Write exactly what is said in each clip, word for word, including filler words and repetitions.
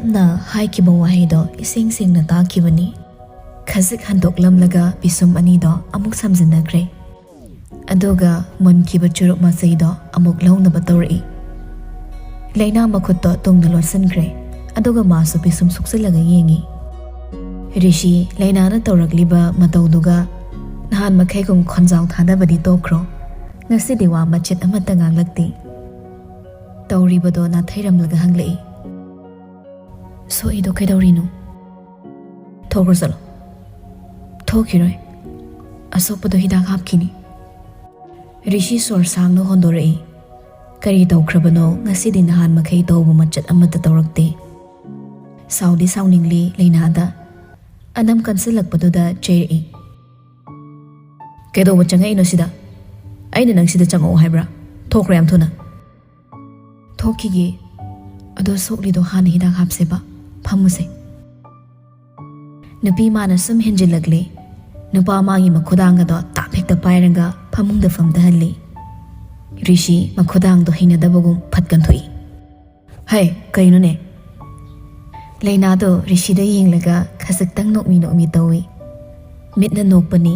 ꯅ ꯍꯥꯏꯈꯤꯕ ꯋꯥꯍꯩꯗꯣ ꯏꯁꯦꯡ ꯁꯦꯡꯅ ꯇꯥꯈꯤꯕꯅꯤ꯫ ꯈꯖꯤꯛ ꯍꯟꯗꯣꯛꯂꯝꯂꯒ ꯄꯤꯁꯨꯝ ꯑꯅꯤꯗꯣ ꯑꯃꯨꯛ ꯁꯝꯖꯤꯟꯅꯈ꯭ꯔꯦ꯫ ꯑꯗꯨꯒ ꯃꯨꯟꯈꯤꯕ ꯆꯨꯔꯨꯞ ꯃꯆꯩꯗꯣ ꯑꯃꯨꯛ ꯂꯧꯅꯕ ꯇꯧꯔꯛꯏ꯫ ꯂꯩꯅꯥ ꯃꯈꯨꯠꯇꯣ ꯇꯨꯡꯗ ꯂꯣꯠꯁꯤꯟꯈ꯭ꯔꯦ꯫ ꯑꯗꯨꯒ ꯃꯥꯁꯨ ꯄꯤꯁꯨꯝ ꯁꯨꯛꯆꯤꯜꯂꯒ ꯌꯦꯡꯉꯤ꯫ ꯔꯤꯁꯤ, ꯂꯩꯅꯥꯅ ꯇꯧꯔꯛꯂꯤꯕ ꯃꯇꯧꯗꯨꯒ ꯅꯍꯥꯟ ꯃꯈꯩꯒꯨꯝ ꯈꯣꯟꯖꯥꯎ ꯊꯥꯗꯕꯗꯤ ꯇꯣꯛꯈ꯭ꯔꯣ꯫ ꯉꯁꯤꯗꯤ ꯋꯥ ꯃꯆꯦꯠ ꯑꯃꯠꯇ ꯉꯥꯡꯂꯛꯇꯦ꯫ ꯇꯧꯔꯤꯕꯗꯣ ꯅꯥꯊꯩꯔꯝꯂꯒ ꯍꯪꯂꯛꯏ꯫ "ꯁꯣꯛꯏꯗꯣ ꯀꯩꯗꯧꯔꯤꯅꯣ?" "ꯊꯣꯛꯈ꯭ꯔꯣ ꯆꯠꯂꯣ꯫" "ꯊꯣꯛꯈꯤꯔꯣꯏ꯫ ꯑꯁꯣꯛꯄꯗꯣ ꯍꯤꯗꯥꯛ ꯍꯥꯞꯈꯤꯅꯤ꯫" ꯔꯤꯁꯤ ꯁꯣꯔ ꯁꯥꯡꯅ ꯍꯣꯟꯗꯣꯔꯛꯏ꯫ ꯀꯔꯤ ꯇꯧꯈ꯭ꯔꯕꯅꯣ? ꯉꯁꯤꯗꯤ ꯅꯍꯥꯟ ꯃꯈꯩ ꯇꯧꯕ ꯃꯆꯠ ꯑꯃꯠꯇ ꯇꯧꯔꯛꯇꯦ꯫ ꯁꯥꯎꯗꯤ ꯁꯥꯎꯅꯤꯡꯂꯤ ꯂꯩꯅꯥꯗ꯫ ꯑꯅꯝ ꯀꯟꯁꯤꯜꯂꯛꯄꯗꯨꯗ ꯆꯩꯔꯛꯏ꯫ "ꯀꯩꯗꯧꯕ ꯆꯪꯉꯛꯏꯅꯣ ꯁꯤꯗ? ꯑꯩꯅ ꯅꯪ ꯁꯤꯗ ꯆꯪꯉꯛꯑꯣ ꯍꯥꯏꯕ꯭ꯔꯥ? ꯊꯣꯛꯈ꯭ꯔꯣ ꯌꯥꯝ ꯊꯨꯅ꯫" "ꯊꯣꯛꯈꯤꯒꯦ꯫ ꯑꯗꯣ ꯁꯣꯛꯂꯤꯗꯣ ꯍꯥꯟꯅ ꯍꯤꯗꯥꯛ ꯍꯥꯞꯁꯦꯕ꯫ ꯐꯝꯃꯨꯁꯦ꯫" ꯅꯨꯄꯤ ꯃꯥꯅ ꯁꯨꯝ ꯍꯦꯟꯖꯤꯜꯂꯛꯂꯦ꯫ ꯅꯨꯄꯥ ꯃꯥꯒꯤ ꯃꯈꯨꯗꯥꯡ ꯑꯗꯣ ꯇꯥꯞ ꯍꯦꯛꯇ ꯄꯥꯏꯔꯒ ꯐꯃꯨꯡꯗ ꯐꯝꯊꯍꯜꯂꯤ꯫ ꯔꯤꯁꯤ ꯃꯈꯨꯗꯥꯡꯗꯣ ꯍꯩꯅꯗꯕꯒꯨꯝ ꯐꯠ ꯀꯟꯊꯣꯛꯏ꯫ "ꯍꯩ, ꯀꯩꯅꯣꯅꯦ?" ꯂꯩꯅꯥꯗꯣ ꯔꯤꯁꯤꯗ ꯌꯦꯡꯂꯒ ꯈꯖꯤꯛꯇꯪ ꯅꯣꯛꯃꯤ ꯅꯣꯛꯃꯤ ꯇꯧꯏ꯫ ꯃꯤꯠꯅ ꯅꯣꯛꯄꯅꯤ꯫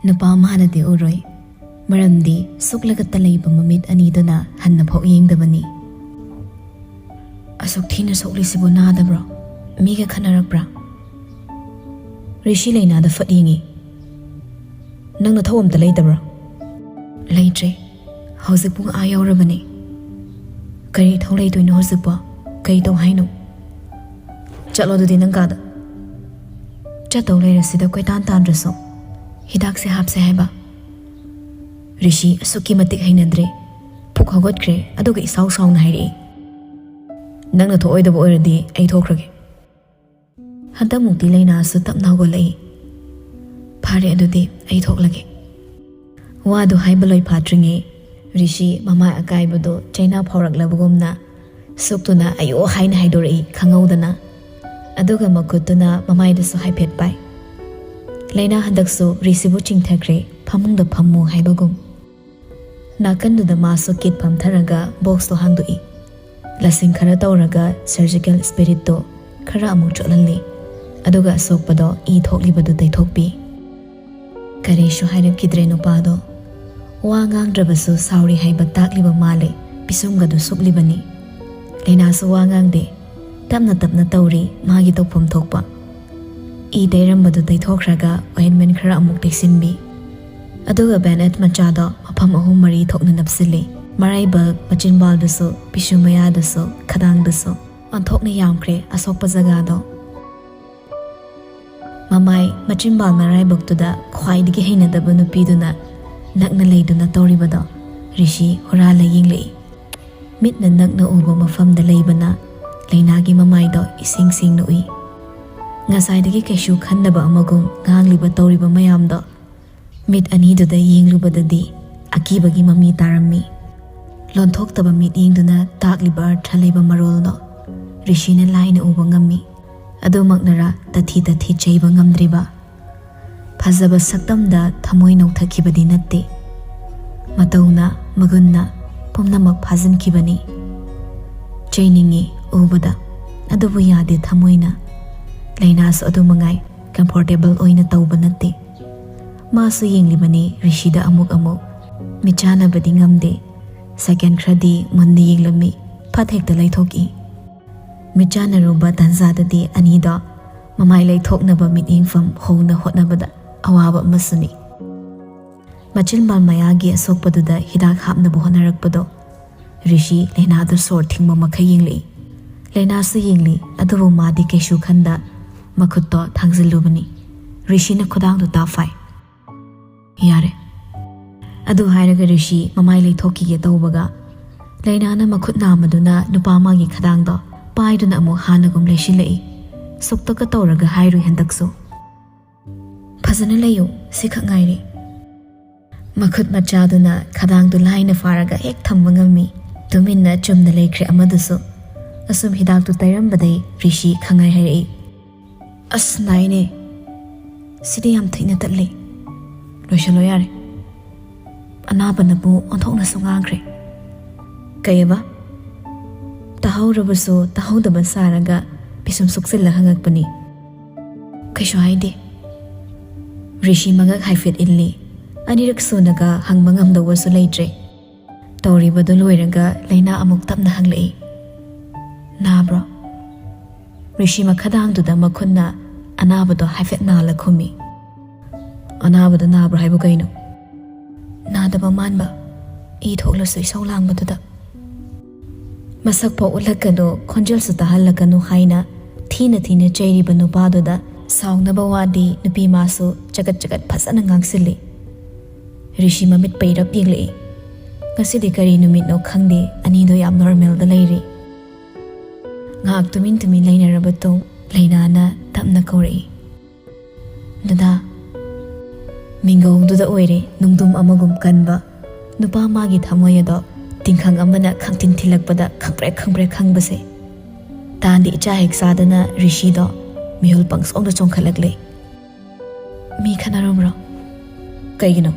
ꯅꯨꯄꯥ ꯃꯥꯅꯗꯤ ꯎꯔꯣꯏ꯫ ꯃꯔꯝꯗꯤ ꯁꯨꯛꯂꯒꯇ ꯂꯩꯕ ꯃꯃꯤꯠ ꯑꯅꯤꯗꯨꯅ ꯍꯟꯅꯐꯥꯎ ꯌꯦꯡꯗꯕꯅꯤ꯫ "ꯑꯁꯨꯛ ꯊꯤꯅ ꯁꯣꯛꯂꯤꯁꯤꯕꯨ ꯅꯥꯗꯕ꯭ꯔꯣ? ꯃꯤꯒ ꯈꯠꯅꯔꯛꯄ꯭ꯔꯥ?" ꯔꯤꯁꯤ ꯂꯩꯅꯥꯗ ꯐꯠ ꯌꯦꯡꯉꯤ꯫ "ꯅꯪ ꯅꯊꯧ ꯑꯝꯇ ꯂꯩꯇꯕ꯭ꯔꯣ?" "ꯂꯩꯇ꯭ꯔꯦ꯫ ꯍꯧꯖꯤꯛ ꯄꯨꯡ ꯑꯥ ꯌꯧꯔꯕꯅꯤ꯫ ꯀꯔꯤ ꯏꯊꯧ ꯂꯩꯗꯣꯏꯅꯣ ꯍꯧꯖꯤꯛꯄꯣ? ꯀꯔꯤ ꯇꯧ ꯍꯥꯏꯅꯣ?" "ꯆꯠꯂꯣ ꯑꯗꯨꯗꯤ ꯅꯪ ꯀꯥꯗ꯫" "ꯆꯠꯇꯧ ꯂꯩꯔꯁꯤꯗ ꯀꯣꯏꯇꯥꯟ ꯇꯥꯟꯗ꯭ꯔꯁꯨ꯫ ꯍꯤꯗꯥꯛꯁꯦ ꯍꯥꯞꯁꯦ ꯍꯥꯏꯕ꯫" ꯔꯤꯁꯤ ꯑꯁꯨꯛꯀꯤ ꯃꯇꯤꯛ ꯍꯩꯅꯗ꯭ꯔꯦ꯫ ꯐꯨꯛ ꯍꯧꯒꯠꯈ꯭ꯔꯦ, ꯑꯗꯨꯒ ꯏꯁꯥꯎ ꯁꯥꯎꯅ ꯍꯥꯏꯔꯛꯏ꯫ "ꯅꯪꯅ ꯊꯣꯛꯑꯣꯏꯗꯕ ꯑꯣꯏꯔꯗꯤ ꯑꯩ ꯊꯣꯛꯈ꯭ꯔꯒꯦ꯫" ꯍꯟꯗꯛꯃꯨꯛꯇꯤ ꯂꯩꯅꯥꯁꯨ ꯇꯞꯅ ꯍꯧꯒꯠꯂꯛꯏ꯫ "ꯐꯔꯦ, ꯑꯗꯨꯗꯤ ꯑꯩ ꯊꯣꯛꯂꯒꯦ꯫" ꯋꯥꯗꯨ ꯍꯥꯏꯕ ꯂꯣꯏ ꯐꯥꯠꯇ꯭ꯔꯤꯉꯩ ꯔꯤꯁꯤ ꯃꯃꯥꯏ ꯑꯀꯥꯏꯕꯗꯨ ꯆꯩꯅꯥ ꯐꯥꯎꯔꯛꯂꯕꯒꯨꯝꯅ ꯁꯨꯛꯇꯨꯅ "ꯑꯌꯣ" ꯍꯥꯏꯅ ꯍꯥꯏꯗꯣꯔꯛꯏ ꯈꯪꯍꯧꯗꯅ꯫ ꯑꯗꯨꯒ ꯃꯈꯨꯠꯇꯨꯅ ꯃꯃꯥꯏꯗꯁꯨ ꯍꯥꯏꯐꯦꯠ ꯄꯥꯏ꯫ ꯂꯩꯅꯥ ꯍꯟꯗꯛꯁꯨ ꯔꯤꯁꯤꯕꯨ ꯆꯤꯡꯊꯈ꯭ꯔꯦ, "ꯐꯃꯨꯡꯗ ꯐꯝꯃꯨ" ꯍꯥꯏꯕꯒꯨꯝ꯫ ꯅꯥꯀꯟꯗꯨꯗ ꯃꯥꯁꯨ ꯀꯤꯠ ꯐꯝꯊꯔꯒ ꯕꯣꯛꯁꯇꯣ ꯍꯥꯡꯗꯣꯛꯏ꯫ ꯂꯁꯤꯡ ꯈꯔ ꯇꯧꯔꯒ surgical spiritꯇꯣ ꯈꯔ ꯑꯃꯨꯛ ꯆꯣꯠꯍꯜꯂꯤ꯫ ꯑꯗꯨꯒ ꯑꯁꯣꯛꯄꯗꯣ ꯏ ꯊꯣꯛꯂꯤꯕꯗꯨ ꯇꯩꯊꯣꯛꯄꯤ꯫ ꯀꯔꯤꯁꯨ ꯍꯥꯏꯔꯛꯈꯤꯗ꯭ꯔꯦ ꯅꯨꯄꯥꯗꯣ꯫ ꯋꯥ ꯉꯥꯡꯗ꯭ꯔꯕꯁꯨ ꯁꯥꯎꯔꯤ ꯍꯥꯏꯕ ꯇꯥꯛꯂꯤꯕ ꯃꯥꯜꯂꯦ꯫ ꯄꯤꯁꯨꯝꯒꯗꯨ ꯁꯨꯞꯂꯤꯕꯅꯤ꯫ ꯂꯩꯅꯥꯁꯨ ꯋꯥ ꯉꯥꯡꯗꯦ꯫ ꯇꯞꯅ ꯇꯞꯅ ꯇꯧꯔꯤ ꯃꯥꯒꯤ ꯇꯧꯐꯝ ꯊꯣꯛꯄ꯫ ꯏ ꯇꯩꯔꯝꯕꯗꯨ ꯇꯩꯊꯣꯛꯈ꯭ꯔꯒ ointment ꯈꯔ ꯑꯃꯨꯛ ꯇꯩꯁꯤꯟꯕꯤ꯫ ꯑꯗꯨꯒ bandage ꯃꯆꯥꯗꯣ ꯃꯐꯝ ꯑꯍꯨꯝ ꯃꯔꯤ ꯊꯣꯛꯅ ꯅꯞꯁꯤꯜꯂꯤ꯫ ꯃꯔꯥꯏꯕꯛ, ꯃꯆꯤꯟꯕꯥꯜꯗꯨꯁꯨ, ꯄꯤꯁꯨꯝ ꯃꯌꯥꯗꯨꯁꯨ, ꯈꯗꯥꯡꯗꯨꯁꯨ꯫ ꯑꯣꯟꯊꯣꯛꯅ ꯌꯥꯝꯈ꯭ꯔꯦ ꯑꯁꯣꯛꯄ ꯖꯒꯥꯗꯣ꯫ ꯃꯃꯥꯏ, ꯃꯆꯤꯟꯕꯥꯜ ꯃꯔꯥꯏꯕꯛꯇꯨꯗ ꯈ꯭ꯋꯥꯏꯗꯒꯤ ꯍꯩꯅꯗꯕ ꯅꯨꯄꯤꯗꯨꯅ ꯅꯛꯅ ꯂꯩꯗꯨꯅ ꯇꯧꯔꯤꯕꯗꯣ ꯔꯤꯁꯤ ꯍꯨꯔꯥꯜꯂ ꯌꯦꯡꯂꯛꯏ꯫ ꯃꯤꯠꯅ ꯅꯛꯅ ꯎꯕ ꯃꯐꯝꯗ ꯂꯩꯕꯅ ꯂꯩꯅꯥꯒꯤ ꯃꯃꯥꯏꯗꯣ ꯏꯁꯦꯡ ꯁꯦꯡꯅ ꯎꯏ꯫ ꯉꯁꯥꯏꯗꯒꯤ ꯀꯩꯁꯨ ꯈꯟꯗꯕ ꯑꯃꯒꯨꯝ ꯉꯥꯡꯂꯤꯕ ꯇꯧꯔꯤꯕ ꯃꯌꯥꯝꯗꯣ ꯃꯤꯠ ꯑꯅꯤꯗꯨꯗ ꯌꯦꯡꯂꯨꯕꯗꯗꯤ ꯑꯀꯤꯕꯒꯤ ꯃꯃꯤ ꯇꯥꯔꯝꯃꯤ꯫ ꯂꯣꯟꯊꯣꯛꯇꯕ ꯃꯤꯠꯌꯦꯡꯗꯨꯅ ꯇꯥꯛꯂꯤꯕ ꯑꯔꯊ ꯂꯩꯕ ꯃꯔꯣꯜꯗꯣ ꯔꯤꯁꯤꯅ ꯂꯥꯏꯅ ꯎꯕ ꯉꯝꯃꯤ꯫ ꯑꯗꯨꯃꯛꯅꯔꯥ ꯇꯊꯤ ꯇꯊꯤ ꯆꯩꯕ ꯉꯝꯗ꯭ꯔꯤꯕ? ꯐꯖꯕ ꯁꯛꯇꯝꯗ ꯊꯃꯣꯏ ꯅꯧꯊꯈꯤꯕꯗꯤ ꯅꯠꯇꯦ꯫ ꯃꯇꯧꯅ, ꯃꯒꯨꯟꯅ ꯄꯨꯝꯅꯃꯛ ꯐꯥꯖꯤꯟꯈꯤꯕꯅꯤ꯫ ꯆꯩꯅꯤꯡꯉꯤ ꯎꯕꯗ, ꯑꯗꯨꯕꯨ ꯌꯥꯗꯦ ꯊꯃꯣꯏꯅ꯫ ꯂꯩꯅꯥꯁꯨ ꯑꯗꯨ ꯃꯉꯥꯏ comfortable ꯑꯣꯏꯅ ꯇꯧꯕ ꯅꯠꯇꯦ꯫ ꯃꯥꯁꯨ ꯌꯦꯡꯂꯤꯕꯅꯤ ꯔꯤꯁꯤꯗ ꯑꯃꯨꯛ ꯑꯃꯨꯛ꯫ ꯃꯤꯠꯆꯥꯟꯅꯕꯗꯤ ꯉꯝꯗꯦ꯫ Second ꯈꯔꯗꯤ ꯃꯨꯟꯅ ꯌꯦꯡꯂꯝꯃꯤ, ꯐꯠ ꯍꯦꯛꯇ ꯂꯩꯊꯣꯛꯏ꯫ ꯃꯤꯠꯆꯥꯟꯅꯔꯨꯕ ꯇꯥꯟꯖꯥꯗꯗꯤ ꯑꯅꯤꯗꯣ ꯃꯃꯥꯏ ꯂꯩꯊꯣꯛꯅꯕ ꯃꯤꯠꯌꯦꯡꯐꯝ ꯍꯣꯡꯅ ꯍꯣꯠꯅꯕꯗ ꯑꯋꯥꯕ ꯑꯃꯁꯨꯅꯤ꯫ ꯃꯆꯤꯟꯕꯥꯜ ꯃꯌꯥꯒꯤ ꯑꯁꯣꯛꯄꯗꯨꯗ ꯍꯤꯗꯥꯛ ꯍꯥꯞꯅꯕ ꯍꯣꯠꯅꯔꯛꯄꯗꯣ ꯔꯤꯁꯤ ꯂꯩꯅꯥꯗꯨ ꯁꯣꯔ ꯊꯤꯡꯕ ꯃꯈꯩ ꯌꯦꯡꯂꯛꯏ꯫ ꯂꯩꯅꯥꯁꯨ ꯌꯦꯡꯂꯤ, ꯑꯗꯨꯕꯨ ꯃꯥꯗꯤ ꯀꯩꯁꯨ ꯈꯟꯗ ꯃꯈꯨꯠꯇꯣ ꯊꯥꯡꯖꯤꯜꯂꯨꯕꯅꯤ꯫ ꯔꯤꯁꯤꯅ ꯈꯨꯗꯥꯡꯗꯨ ꯇꯥꯞ ꯐꯥꯏ꯫ "ꯌꯥꯔꯦ꯫" ꯑꯗꯨ ꯍꯥꯏꯔꯒ ꯔꯤꯁꯤ ꯃꯃꯥꯏ ꯂꯩꯊꯣꯛꯈꯤꯒꯦ ꯇꯧꯕꯒ ꯂꯩꯅꯥꯅ ꯃꯈꯨꯠ ꯅꯥꯝꯃꯗꯨꯅ ꯅꯨꯄꯥ ꯑꯃꯒꯤ ꯈꯗꯥꯡꯗꯣ ꯄꯥꯏꯗꯨꯅ ꯑꯃꯨꯛ ꯍꯥꯟꯅꯒꯨꯝ ꯂꯩꯁꯤꯜꯂꯛꯏ꯫ ꯁꯣꯛꯇꯛꯀ ꯇꯧꯔꯒ ꯍꯥꯏꯔꯨꯏ ꯍꯟꯗꯛꯁꯨ꯫ "ꯐꯖꯅ ꯂꯩꯌꯨ, ꯁꯤꯈꯛ ꯉꯥꯏꯔꯦ꯫" ꯃꯈꯨꯠ ꯃꯆꯥꯗꯨꯅ ꯈꯗꯥꯡꯗꯨ ꯂꯥꯏꯅ ꯐꯥꯔꯒ ꯍꯦꯛ ꯊꯝꯕ ꯉꯝꯃꯤ꯫ ꯇꯨꯃꯤꯟꯅ ꯆꯨꯝꯅ ꯂꯩꯈ꯭ꯔꯦ ꯑꯃꯗꯨꯁꯨ꯫ ꯑꯁꯨꯝ ꯍꯤꯗꯥꯛꯇꯨ ꯇꯩꯔꯝꯕꯗꯩ ꯔꯤꯁꯤ ꯈꯪꯍꯥꯏ ꯍꯥꯏꯔꯛꯏ꯫ "ꯑꯁ, ꯅꯥꯏꯅꯦ꯫ ꯁꯤꯗꯤ ꯌꯥꯝ ꯊꯤꯅ ꯇꯠꯂꯦ꯫ ꯂꯣꯏꯁꯜꯂꯣ ꯌꯥꯔꯦ꯫ ꯑꯅꯥꯕꯅꯕꯨ ꯑꯣꯟꯊꯣꯛꯅꯁꯨ ꯉꯥꯡꯈ꯭ꯔꯦ꯫" "ꯀꯩꯑꯕ?" ꯇꯥꯍꯧꯔꯕꯁꯨ ꯇꯥꯍꯧꯗꯕ ꯁꯥꯔꯒ ꯄꯤꯁꯨꯝ ꯁꯨꯛꯆꯤꯜꯂ ꯍꯪꯉꯛꯄꯅꯤ꯫ "ꯀꯩꯁꯨ ꯍꯥꯏꯗꯦ꯫" ꯔꯤꯁꯤ ꯃꯉꯛ ꯍꯥꯏꯐꯦꯠ ꯏꯜꯂꯤ꯫ ꯑꯅꯤꯔꯛ ꯁꯨꯅꯒ ꯍꯪꯕ ꯉꯝꯗꯧꯕꯁꯨ ꯂꯩꯇ꯭ꯔꯦ꯫ ꯇꯧꯔꯤꯕꯗꯨ ꯂꯣꯏꯔꯒ ꯂꯩꯅꯥ ꯑꯃꯨꯛ ꯇꯞꯅ ꯍꯪꯂꯛꯏ, "ꯅꯥꯕ꯭ꯔꯣ?" ꯔꯤꯁꯤ ꯃꯈꯗꯥꯡꯗꯨꯗ ꯃꯈꯨꯠꯅ ꯑꯅꯥꯕꯗꯣ ꯍꯥꯏꯐꯦꯠ ꯅꯥꯜꯂ ꯈꯨꯝꯃꯤ꯫ "ꯑꯅꯥꯕꯗꯣ ꯅꯥꯕ꯭ꯔꯣ ꯍꯥꯏꯕꯨ ꯀꯩꯅꯣ?" "ꯅꯥꯗꯕ ꯃꯥꯟꯕ, ꯏ ꯊꯣꯛꯂꯁꯨ ꯏꯁꯧ ꯂꯥꯡꯕꯗꯨꯗ꯫" ꯃꯁꯛ ꯐꯥꯎ ꯎꯠꯂꯛꯀꯅꯨ, ꯈꯣꯟꯖꯦꯜꯁꯨ ꯇꯥꯍꯜꯂꯛꯀꯅꯨ ꯍꯥꯏꯅ ꯊꯤꯅ ꯊꯤꯅ ꯆꯩꯔꯤꯕ ꯅꯨꯄꯥꯗꯨꯗ ꯁꯥꯎꯅꯕ ꯋꯥꯗꯤ ꯅꯨꯄꯤ ꯃꯥꯁꯨ ꯆꯒꯠ ꯆꯒꯠ ꯐꯖꯅ ꯉꯥꯡꯁꯤꯜꯂꯤ꯫ ꯔꯤꯁꯤ ꯃꯃꯤꯠ ꯄꯩꯔꯞ ꯌꯦꯡꯂꯛꯏ꯫ ꯉꯁꯤꯗꯤ ꯀꯔꯤ ꯅꯨꯃꯤꯠꯅꯣ ꯈꯪꯗꯦ, ꯑꯅꯤꯗꯣ ꯌꯥꯝ ꯅꯣꯔꯃꯦꯜꯗ ꯂꯩꯔꯤ꯫ ꯉꯥꯏꯍꯥꯛ ꯇꯨꯃꯤꯟ ꯇꯨꯃꯤꯟ ꯂꯩꯅꯔꯕ ꯇꯨꯡ ꯂꯩꯅꯥꯅ ꯇꯞꯅ ꯀꯧꯔꯛꯏ, "ꯗꯗꯥ꯫" ꯃꯤꯡꯒꯧꯗꯨꯗ ꯑꯣꯏꯔꯦ ꯅꯨꯡꯗꯨꯝ ꯑꯃꯒꯨꯝ ꯀꯟꯕ꯫ ꯅꯨꯄꯥ ꯃꯥꯒꯤ ꯊꯃꯣꯏ ꯑꯗꯣ ꯇꯤꯡꯈꯪ ꯑꯃꯅ ꯈꯪꯊꯤꯟ ꯊꯤꯜꯂꯛꯄꯗ ꯈꯪꯄ꯭ꯔꯦꯛ ꯈꯪꯄ꯭ꯔꯦꯛ ꯈꯪꯕꯁꯦ꯫ ꯇꯥꯟꯗꯤ ꯏꯆꯥ ꯍꯦꯛ ꯆꯥꯗꯅ ꯔꯤꯁꯤꯗꯣ ꯃꯤꯍꯨꯜ ꯄꯪꯆꯣꯡꯗ ꯆꯣꯡꯈꯠꯂꯛꯂꯦ꯫ "ꯃꯤ ꯈꯠꯅꯔꯨꯕ꯭ꯔꯣ?" "ꯀꯩꯒꯤꯅꯣ?"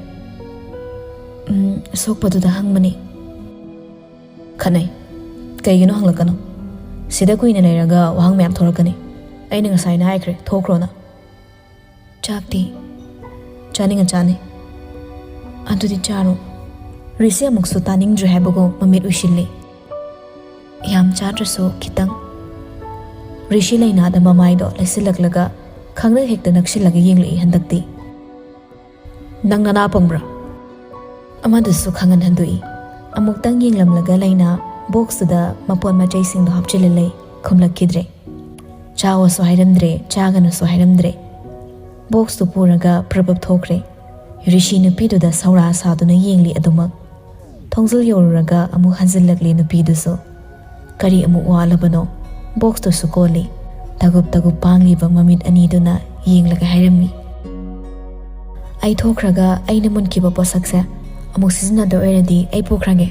"ꯎꯝ, ꯑꯁꯣꯛꯄꯗꯨꯗ ꯍꯪꯕꯅꯤ꯫" "ꯈꯠꯅꯩ? ꯀꯩꯒꯤꯅꯣ ꯍꯪꯂꯛꯀꯅꯣ꯫ ꯁꯤꯗ ꯀꯨꯏꯅ ꯂꯩꯔꯒ ꯋꯥꯍꯪ ꯃꯌꯥꯝ ꯊꯣꯔꯛꯀꯅꯤ꯫ ꯑꯩꯅ ꯉꯁꯥꯏꯅ ꯍꯥꯏꯈ꯭ꯔꯦ, ꯊꯣꯛꯈ꯭ꯔꯣꯅ꯫" "ꯆꯥꯛꯇꯤ?" "ꯆꯥꯅꯤꯡꯉ ꯆꯥꯅꯤ꯫" "ꯑꯗꯨꯗꯤ ꯆꯥꯔꯣ꯫" ꯔꯤꯁꯤ ꯑꯃꯨꯛꯁꯨ ꯇꯥꯅꯤꯡꯗ꯭ꯔꯦ ꯍꯥꯏꯕꯒꯨꯝ ꯃꯃꯤꯠ ꯎꯏꯁꯤꯜꯂꯤ꯫ "ꯌꯥꯝ ꯆꯥꯗ꯭ꯔꯁꯨ ꯈꯤꯇꯪ꯫" ꯔꯤꯁꯤ ꯂꯩꯅꯥꯗ ꯃꯃꯥꯏꯗꯣ ꯂꯩꯁꯤꯜꯂꯛꯂꯒ ꯈꯪꯅ ꯍꯦꯛꯇ ꯅꯛꯁꯤꯜꯂꯒ ꯌꯦꯡꯂꯛꯏ ꯍꯟꯗꯛꯇꯤ꯫ "ꯅꯪ ꯅꯅꯥ ꯄꯪꯕ꯭ꯔꯥ?" ꯑꯃꯗꯨꯁꯨ ꯈꯪꯍꯟ ꯍꯟꯗꯣꯛꯏ꯫ ꯑꯃꯨꯛꯇꯪ ꯌꯦꯡꯂꯝꯂꯒ ꯂꯩꯅꯥ ꯕꯣꯛꯁꯇꯨꯗ ꯃꯄꯣꯠ ꯃꯆꯩꯁꯤꯡꯗꯣ ꯍꯥꯞꯆꯤꯜꯂ ꯂꯩ, ꯈꯨꯝꯂꯛꯈꯤꯗ꯭ꯔꯦ꯫ ꯆꯥꯎꯑꯣꯁꯨ ꯍꯥꯏꯔꯝꯗ꯭ꯔꯦ, ꯆꯥꯒꯅꯨꯁꯨ ꯍꯥꯏꯔꯝꯗ꯭ꯔꯦ꯫ ꯕꯣꯛꯁꯇꯨ ꯄꯨꯔꯒ ꯄ꯭ꯔꯕꯞ ꯊꯣꯛꯈ꯭ꯔꯦ꯫ ꯔꯤꯁꯤ ꯅꯨꯄꯤꯗꯨꯗ ꯁꯧꯔꯥ ꯁꯥꯗꯨꯅ ꯌꯦꯡꯂꯤ ꯑꯗꯨꯃꯛ꯫ ꯊꯣꯡꯖꯤꯜ ꯌꯧꯔꯨꯔꯒ ꯑꯃꯨꯛ ꯍꯟꯖꯤꯜꯂꯛꯂꯤ ꯅꯨꯄꯤꯗꯨꯁꯨ꯫ ꯀꯔꯤ ꯑꯃꯨꯛ ꯋꯥꯠꯂꯕꯅꯣ? ꯕꯣꯛꯁꯇꯨꯁꯨ ꯀꯣꯜꯂꯤ꯫ ꯇꯒꯨꯞ ꯇꯒꯨꯞ ꯄꯥꯡꯂꯤꯕ ꯃꯃꯤꯠ ꯑꯅꯤꯗꯨꯅ ꯌꯦꯡꯂꯒ ꯍꯥꯏꯔꯝꯃꯤ, "ꯑꯩ ꯊꯣꯛꯈ꯭ꯔꯒ ꯑꯩꯅ ꯃꯨꯟꯈꯤꯕ ꯄꯣꯠꯁꯛꯁꯦ ꯑꯃꯨꯛ ꯁꯤꯖꯤꯟꯅꯗꯣꯏ ꯑꯣꯏꯔꯗꯤ ꯑꯩ ꯄꯨꯈ꯭ꯔꯒꯦ꯫"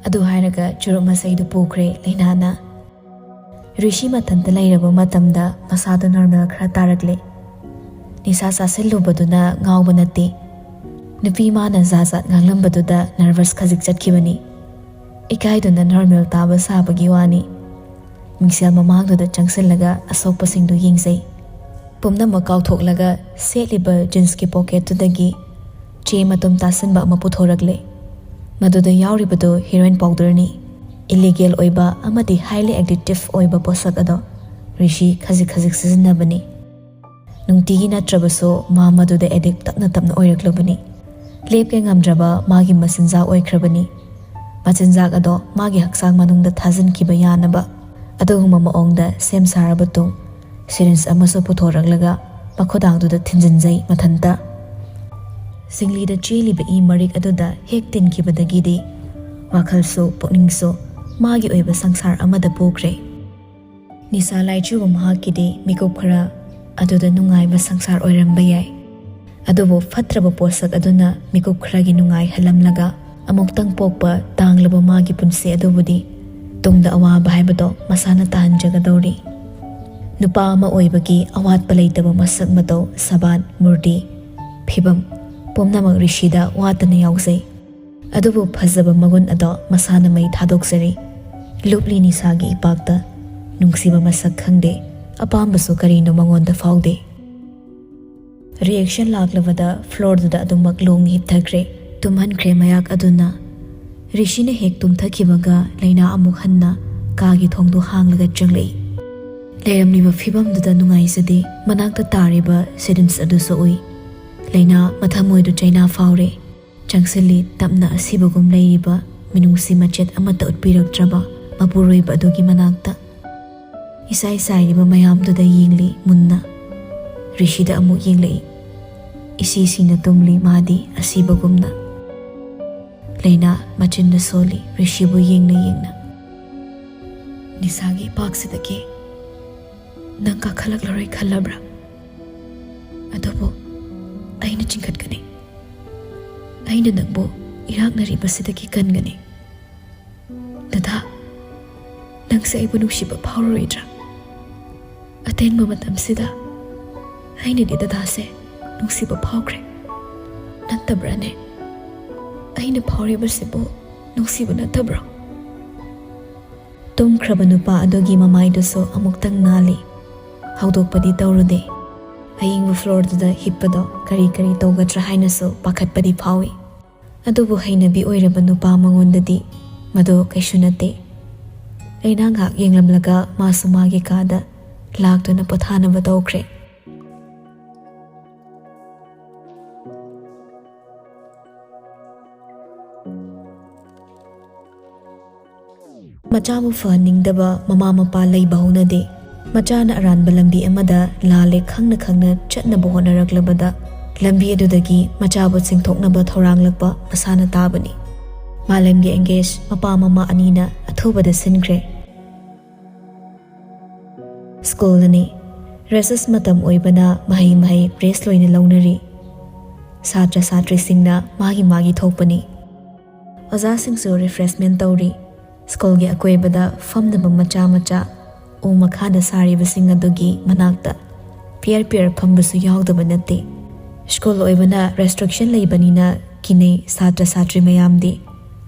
ꯑꯗꯨ ꯍꯥꯏꯔꯒ ꯆꯨꯔꯨꯞ ꯃꯆꯩꯗꯨ ꯄꯨꯈ꯭ꯔꯦ ꯂꯩꯅꯥꯅ꯫ ꯔꯤꯁꯤ ꯃꯊꯟꯇ ꯂꯩꯔꯕ ꯃꯇꯝꯗ ꯃꯁꯥꯗꯣ ꯅꯣꯔꯃꯦꯜ ꯈꯔ ꯇꯥꯔꯛꯂꯦ꯫ ꯅꯤꯁꯥ ꯆꯥꯁꯤꯜꯂꯨꯕꯗꯨꯅ ꯉꯥꯎꯕ ꯅꯠꯇꯦ꯫ ꯅꯨꯄꯤ ꯃꯥꯅ ꯖꯥꯠ ꯖꯥꯠ ꯉꯥꯡꯂꯝꯕꯗꯨꯗ ꯅꯔꯚꯁ ꯈꯖꯤꯛ ꯆꯠꯈꯤꯕꯅꯤ꯫ ꯏꯀꯥꯏꯗꯨꯅ ꯅꯣꯔꯃꯦꯜ ꯇꯥꯕ ꯁꯥꯕꯒꯤ ꯋꯥꯅꯤ꯫ ꯃꯤꯡꯁꯦꯜ ꯃꯃꯥꯡꯗꯨꯗ ꯆꯪꯁꯤꯜꯂꯒ ꯑꯁꯣꯛꯄꯁꯤꯡꯗꯨ ꯌꯦꯡꯖꯩ꯫ ꯄꯨꯝꯅꯃꯛ ꯀꯥꯎꯊꯣꯛꯂꯒ ꯁꯦꯠꯂꯤꯕ ꯖꯤꯟꯁꯀꯤ ꯄꯣꯀꯦꯠꯇꯨꯗꯒꯤ ꯆꯦ ꯃꯇꯨꯝ ꯇꯥꯁꯤꯟꯕ ꯑꯃ ꯄꯨꯊꯣꯔꯛꯂꯦ꯫ ꯃꯗꯨꯗ ꯌꯥꯎꯔꯤꯕꯗꯨ ꯍꯤꯔꯣꯏꯟ ꯄꯥꯎꯗꯔꯅꯤ꯫ ꯏꯂꯤꯒꯦꯜ ꯑꯣꯏꯕ ꯑꯃꯗꯤ ꯍꯥꯏꯂꯤ ꯑꯦꯗꯤꯛꯇꯤꯚ ꯑꯣꯏꯕ ꯄꯣꯠꯁꯛ ꯑꯗꯣ ꯔꯤꯁꯤ ꯈꯖꯤꯛ ꯈꯖꯤꯛ ꯁꯤꯖꯤꯟꯅꯕꯅꯤ꯫ ꯅꯨꯡꯇꯤꯒꯤ ꯅꯠꯇ꯭ꯔꯕꯁꯨ ꯃꯥ ꯃꯗꯨꯗ ꯑꯦꯗꯤꯛ ꯇꯞꯅ ꯇꯞꯅ ꯑꯣꯏꯔꯛꯂꯕꯅꯤ꯫ ꯂꯦꯞꯀꯦ ꯉꯝꯗ꯭ꯔꯕ ꯃꯥꯒꯤ ꯃꯆꯤꯟꯖꯥꯛ ꯑꯣꯏꯈ꯭ꯔꯕꯅꯤ꯫ ꯃꯆꯤꯟꯖꯥꯛ ꯑꯗꯣ ꯃꯥꯒꯤ ꯍꯛꯆꯥꯡ ꯃꯅꯨꯡꯗ ꯊꯥꯖꯤꯟꯈꯤꯕ ꯌꯥꯅꯕ ꯑꯗꯨꯒꯨꯝꯕ ꯃꯑꯣꯡꯗ ꯁꯦꯝ ꯁꯥꯔꯕ ꯇꯨꯡ ꯁꯤꯔꯤꯟꯖ ꯑꯃꯁꯨ ꯄꯨꯊꯣꯔꯛꯂꯒ ꯃꯈꯨꯗꯥꯡꯗꯨꯗ ꯊꯤꯟꯖꯤꯟꯖꯩ ꯃꯊꯟꯇ꯫ ꯁꯤꯡꯂꯤꯗ ꯆꯦꯜꯂꯤꯕ ꯏ ꯃꯔꯤꯛ ꯑꯗꯨꯗ ꯍꯦꯛ ꯇꯤꯟꯈꯤꯕꯗꯒꯤꯗꯤ ꯋꯥꯈꯜꯁꯨ ꯄꯨꯛꯅꯤꯡꯁꯨ ꯃꯥꯒꯤ ꯑꯣꯏꯕ ꯁꯪꯁꯥꯔ ꯑꯃꯗ ꯄꯨꯈ꯭ꯔꯦ꯫ ꯅꯤꯁꯥ ꯂꯥꯏꯆꯨꯕ ꯃꯍꯥꯛꯀꯤꯗꯤ ꯃꯤꯀꯨꯞ ꯈꯔ ꯑꯗꯨꯗ ꯅꯨꯡꯉꯥꯏꯕ ꯁꯪꯁꯥꯔ ꯑꯣꯏꯔꯝꯕ ꯌꯥꯏ꯫ ꯑꯗꯨꯕꯨ ꯐꯠꯇ꯭ꯔꯕ ꯄꯣꯠꯁꯛ ꯑꯗꯨꯅ ꯃꯤꯀꯨꯞ ꯈꯔꯒꯤ ꯅꯨꯡꯉꯥꯏꯍꯜꯂꯝꯂꯒ ꯑꯃꯨꯛꯇꯪ ꯄꯣꯛꯄ ꯇꯥꯡꯂꯕ ꯃꯥꯒꯤ ꯄꯨꯟꯁꯤ ꯑꯗꯨꯕꯨꯗꯤ ꯇꯨꯡꯗ ꯑꯋꯥꯕ ꯍꯥꯏꯕꯗꯣ ꯃꯁꯥꯅ ꯇꯥꯍꯟꯖꯒꯗꯧꯔꯤ꯫ ꯅꯨꯄꯥ ꯑꯃ ꯑꯣꯏꯕꯒꯤ ꯑꯋꯥꯠꯄ ꯂꯩꯇꯕ ꯃꯁꯛ ꯃꯇꯧ, ꯁꯕꯥꯟ, ꯃꯨꯔꯇꯤ, ꯐꯤꯕꯝ ꯄꯨꯝꯅꯃꯛ ꯔꯤꯁꯤꯗ ꯋꯥꯠꯇꯅ ꯌꯥꯎꯖꯩ꯫ ꯑꯗꯨꯕꯨ ꯐꯖꯕ ꯃꯒꯨꯟ ꯑꯗꯣ ꯃꯁꯥꯅ ꯃꯩ ꯊꯥꯗꯣꯛꯆꯔꯤ꯫ ꯂꯨꯞꯂꯤ ꯅꯤꯁꯥꯒꯤ ꯏꯄꯥꯛꯇ ꯅꯨꯡꯁꯤꯕ ꯃꯁꯛ ꯈꯪꯗꯦ, ꯑꯄꯥꯝꯕꯁꯨ ꯀꯔꯤꯅꯣ ꯃꯉꯣꯟꯗ ꯐꯥꯎꯗꯦ꯫ ꯔꯤꯑꯦꯛꯁꯟ ꯂꯥꯛꯂꯕꯗ ꯐ꯭ꯂꯣꯔꯗꯨꯗ ꯑꯗꯨꯃꯛ ꯂꯣꯡꯅ ꯍꯤꯞꯊꯈ꯭ꯔꯦ꯫ ꯇꯨꯝꯍꯟꯈ꯭ꯔꯦ ꯃꯌꯥꯛ ꯑꯗꯨꯅ꯫ ꯔꯤꯁꯤꯅ ꯍꯦꯛ ꯇꯨꯝꯊꯈꯤꯕꯒ ꯂꯩꯅꯥ ꯑꯃꯨꯛ ꯍꯟꯅ ꯀꯥꯒꯤ ꯊꯣꯡꯗꯨ ꯍꯥꯡꯂꯒ ꯆꯪꯂꯛꯏ꯫ ꯂꯩꯔꯝꯂꯤꯕ ꯐꯤꯕꯝꯗꯨꯗ ꯅꯨꯡꯉꯥꯏꯖꯗꯦ꯫ ꯃꯅꯥꯛꯇ ꯇꯥꯔꯤꯕ ꯁꯤꯔꯤꯟꯖ ꯑꯗꯨꯁꯨ ꯎꯏ꯫ ꯂꯩꯅꯥ ꯃꯊꯃꯣꯏꯗꯨ ꯆꯩꯅꯥ ꯐꯥꯎꯔꯦ꯫ ꯆꯪꯁꯤꯜꯂꯤ ꯇꯞꯅ ꯑꯁꯤꯕꯒꯨꯝ ꯂꯩꯔꯤꯕ ꯃꯤꯅꯨꯡꯁꯤ ꯃꯆꯦꯠ ꯑꯃꯠꯇ ꯎꯠꯄꯤꯔꯛꯇ꯭ꯔꯕ ꯃꯄꯨꯔꯣꯏꯕ ꯑꯗꯨꯒꯤ ꯃꯅꯥꯛꯇ꯫ ꯏꯁꯥꯏ ꯁꯥꯏꯔꯤꯕ ꯃꯌꯥꯝꯗꯨꯗ ꯌꯦꯡꯂꯤ ꯃꯨꯟꯅ꯫ ꯔꯤꯁꯤꯗ ꯑꯃꯨꯛ ꯌꯦꯡꯂꯛꯏ꯫ ꯏꯁꯤ ꯁꯤꯅ ꯇꯨꯝꯂꯤ ꯃꯥꯗꯤ ꯑꯁꯤꯕꯒꯨꯝꯅ꯫ ꯂꯩꯅꯥ ꯃꯆꯤꯟꯗ ꯁꯣꯜꯂꯤ ꯔꯤꯁꯤꯕꯨ ꯌꯦꯡꯅ ꯌꯦꯡꯅ꯫ ꯅꯤꯁꯥꯒꯤ ꯏꯄꯥꯛꯁꯤꯗꯒꯤ ꯅꯪ ꯀꯥꯈꯠꯂꯛꯂꯔꯣꯏ ꯈꯜꯂꯕ꯭ꯔꯥ? ꯑꯗꯨꯕꯨ ꯑꯩꯅ ꯆꯤꯡꯈꯠꯀꯅꯤ꯫ ꯑꯩꯅ ꯅꯪꯕꯨ ꯏꯔꯥꯛꯅꯔꯤꯕꯁꯤꯗꯒꯤ ꯀꯟꯒꯅꯤ꯫ ꯗꯗꯥ, ꯅꯪꯁꯦ ꯑꯩꯕꯨ ꯅꯨꯡꯁꯤꯕ ꯐꯥꯎꯔꯔꯣꯏꯗ꯭ꯔꯥ? ꯑꯇꯦꯟꯕ ꯃꯇꯝꯁꯤꯗ ꯑꯩꯅꯗꯤ ꯗꯗꯥꯁꯦ ꯅꯨꯡꯁꯤꯕ ꯐꯥꯎꯈ꯭ꯔꯦ꯫ ꯅꯠꯇꯕ꯭ꯔꯥꯅꯦ? ꯑꯩꯅ ꯐꯥꯎꯔꯤꯕꯁꯤꯕꯨ ꯅꯨꯡꯁꯤꯕ ꯅꯠꯇꯕ꯭ꯔꯣ? ꯇꯨꯝꯈ꯭ꯔꯕ ꯅꯨꯄꯥ ꯑꯗꯨꯒꯤ ꯃꯃꯥꯏꯗꯨꯁꯨ ꯑꯃꯨꯛꯇꯪ ꯅꯥꯜꯂꯤ꯫ ꯍꯧꯗꯣꯛꯄꯗꯤ ꯇꯧꯔꯨꯗꯦ꯫ ꯑꯌꯤꯡꯕ floorꯗꯨꯗ ꯍꯤꯞꯄꯗꯣ ꯀꯔꯤ ꯀꯔꯤ ꯇꯧꯒꯗ꯭ꯔꯥ ꯍꯥꯏꯅꯁꯨ ꯄꯥꯈꯠꯄꯗꯤ ꯐꯥꯎꯏ꯫ ꯑꯗꯨꯕꯨ ꯍꯩꯅꯕꯤ ꯑꯣꯏꯔꯕ ꯅꯨꯄꯥ ꯃꯉꯣꯟꯗꯗꯤ ꯃꯗꯨ ꯀꯩꯁꯨ ꯅꯠꯇꯦ꯫ ꯂꯩꯅꯥ ꯉꯥꯏꯍꯥꯛ ꯌꯦꯡꯂꯝꯂꯒ ꯃꯥꯁꯨ ꯃꯥꯒꯤ ꯀꯥꯗ ꯂꯥꯛꯇꯨꯅ ꯄꯣꯊꯥꯅꯕ ꯇꯧꯈ꯭ꯔꯦ꯫ ꯃꯆꯥꯕꯨ ꯐꯍꯟꯅꯤꯡꯗꯕ ꯃꯃꯥ ꯃꯄꯥ ꯂꯩꯕ ꯍꯧꯅꯗꯦ꯫ ꯃꯆꯥꯅ ꯑꯔꯥꯟꯕ ꯂꯝꯕꯤ ꯑꯃꯗ ꯂꯥꯜꯂꯦ ꯈꯪꯅ ꯈꯪꯅ ꯆꯠꯅꯕ ꯍꯣꯠꯅꯔꯛꯂꯕꯗ, ꯂꯝꯕꯤ ꯑꯗꯨꯗꯒꯤ ꯃꯆꯥꯕꯨ ꯆꯤꯡꯊꯣꯛꯅꯕ ꯊꯧꯔꯥꯡꯂꯛꯄ ꯃꯁꯥꯅ ꯇꯥꯕꯅꯤ꯫ ꯃꯥꯂꯦꯝꯒꯤ engage ꯃꯄꯥ ꯃꯃꯥ ꯑꯅꯤꯅ ꯑꯊꯨꯕꯗ ꯁꯤꯟꯈ꯭ꯔꯦ꯫ ꯁ꯭ꯀꯨꯜꯅꯤ꯫ Recess ꯃꯇꯝ ꯑꯣꯏꯕꯅ ꯃꯍꯩ ꯃꯍꯩ press ꯂꯣꯏꯅ ꯂꯧꯅꯔꯤ꯫ ꯁꯥꯇ꯭ꯔ ꯁꯥꯇ꯭ꯔꯤꯁꯤꯡꯅ ꯃꯥꯒꯤ ꯃꯥꯒꯤ ꯊꯣꯛꯄꯅꯤ꯫ ꯑꯣꯖꯥꯁꯤꯡꯁꯨ refreshment ꯇꯧꯔꯤ꯫ ꯁ꯭ꯀꯨꯜꯒꯤ ꯑꯀꯣꯏꯕꯗ ꯐꯝꯅꯕ ꯃꯆꯥ ꯃꯆꯥ ꯎ ꯃꯈꯥꯗ ꯁꯥꯔꯤꯕꯁꯤꯡ ꯑꯗꯨꯒꯤ ꯃꯅꯥꯛꯇ pair pair ꯐꯝꯕꯁꯨ ꯌꯥꯎꯗꯕ ꯅꯠꯇꯦ꯫ ꯁ꯭ꯀꯨꯜ ꯑꯣꯏꯕꯅ restriction ꯂꯩꯕꯅꯤꯅ ꯀꯤꯅꯩ ꯁꯥꯇ꯭ꯔ ꯁꯥꯇ꯭ꯔꯤ ꯃꯌꯥꯝꯗꯤ꯫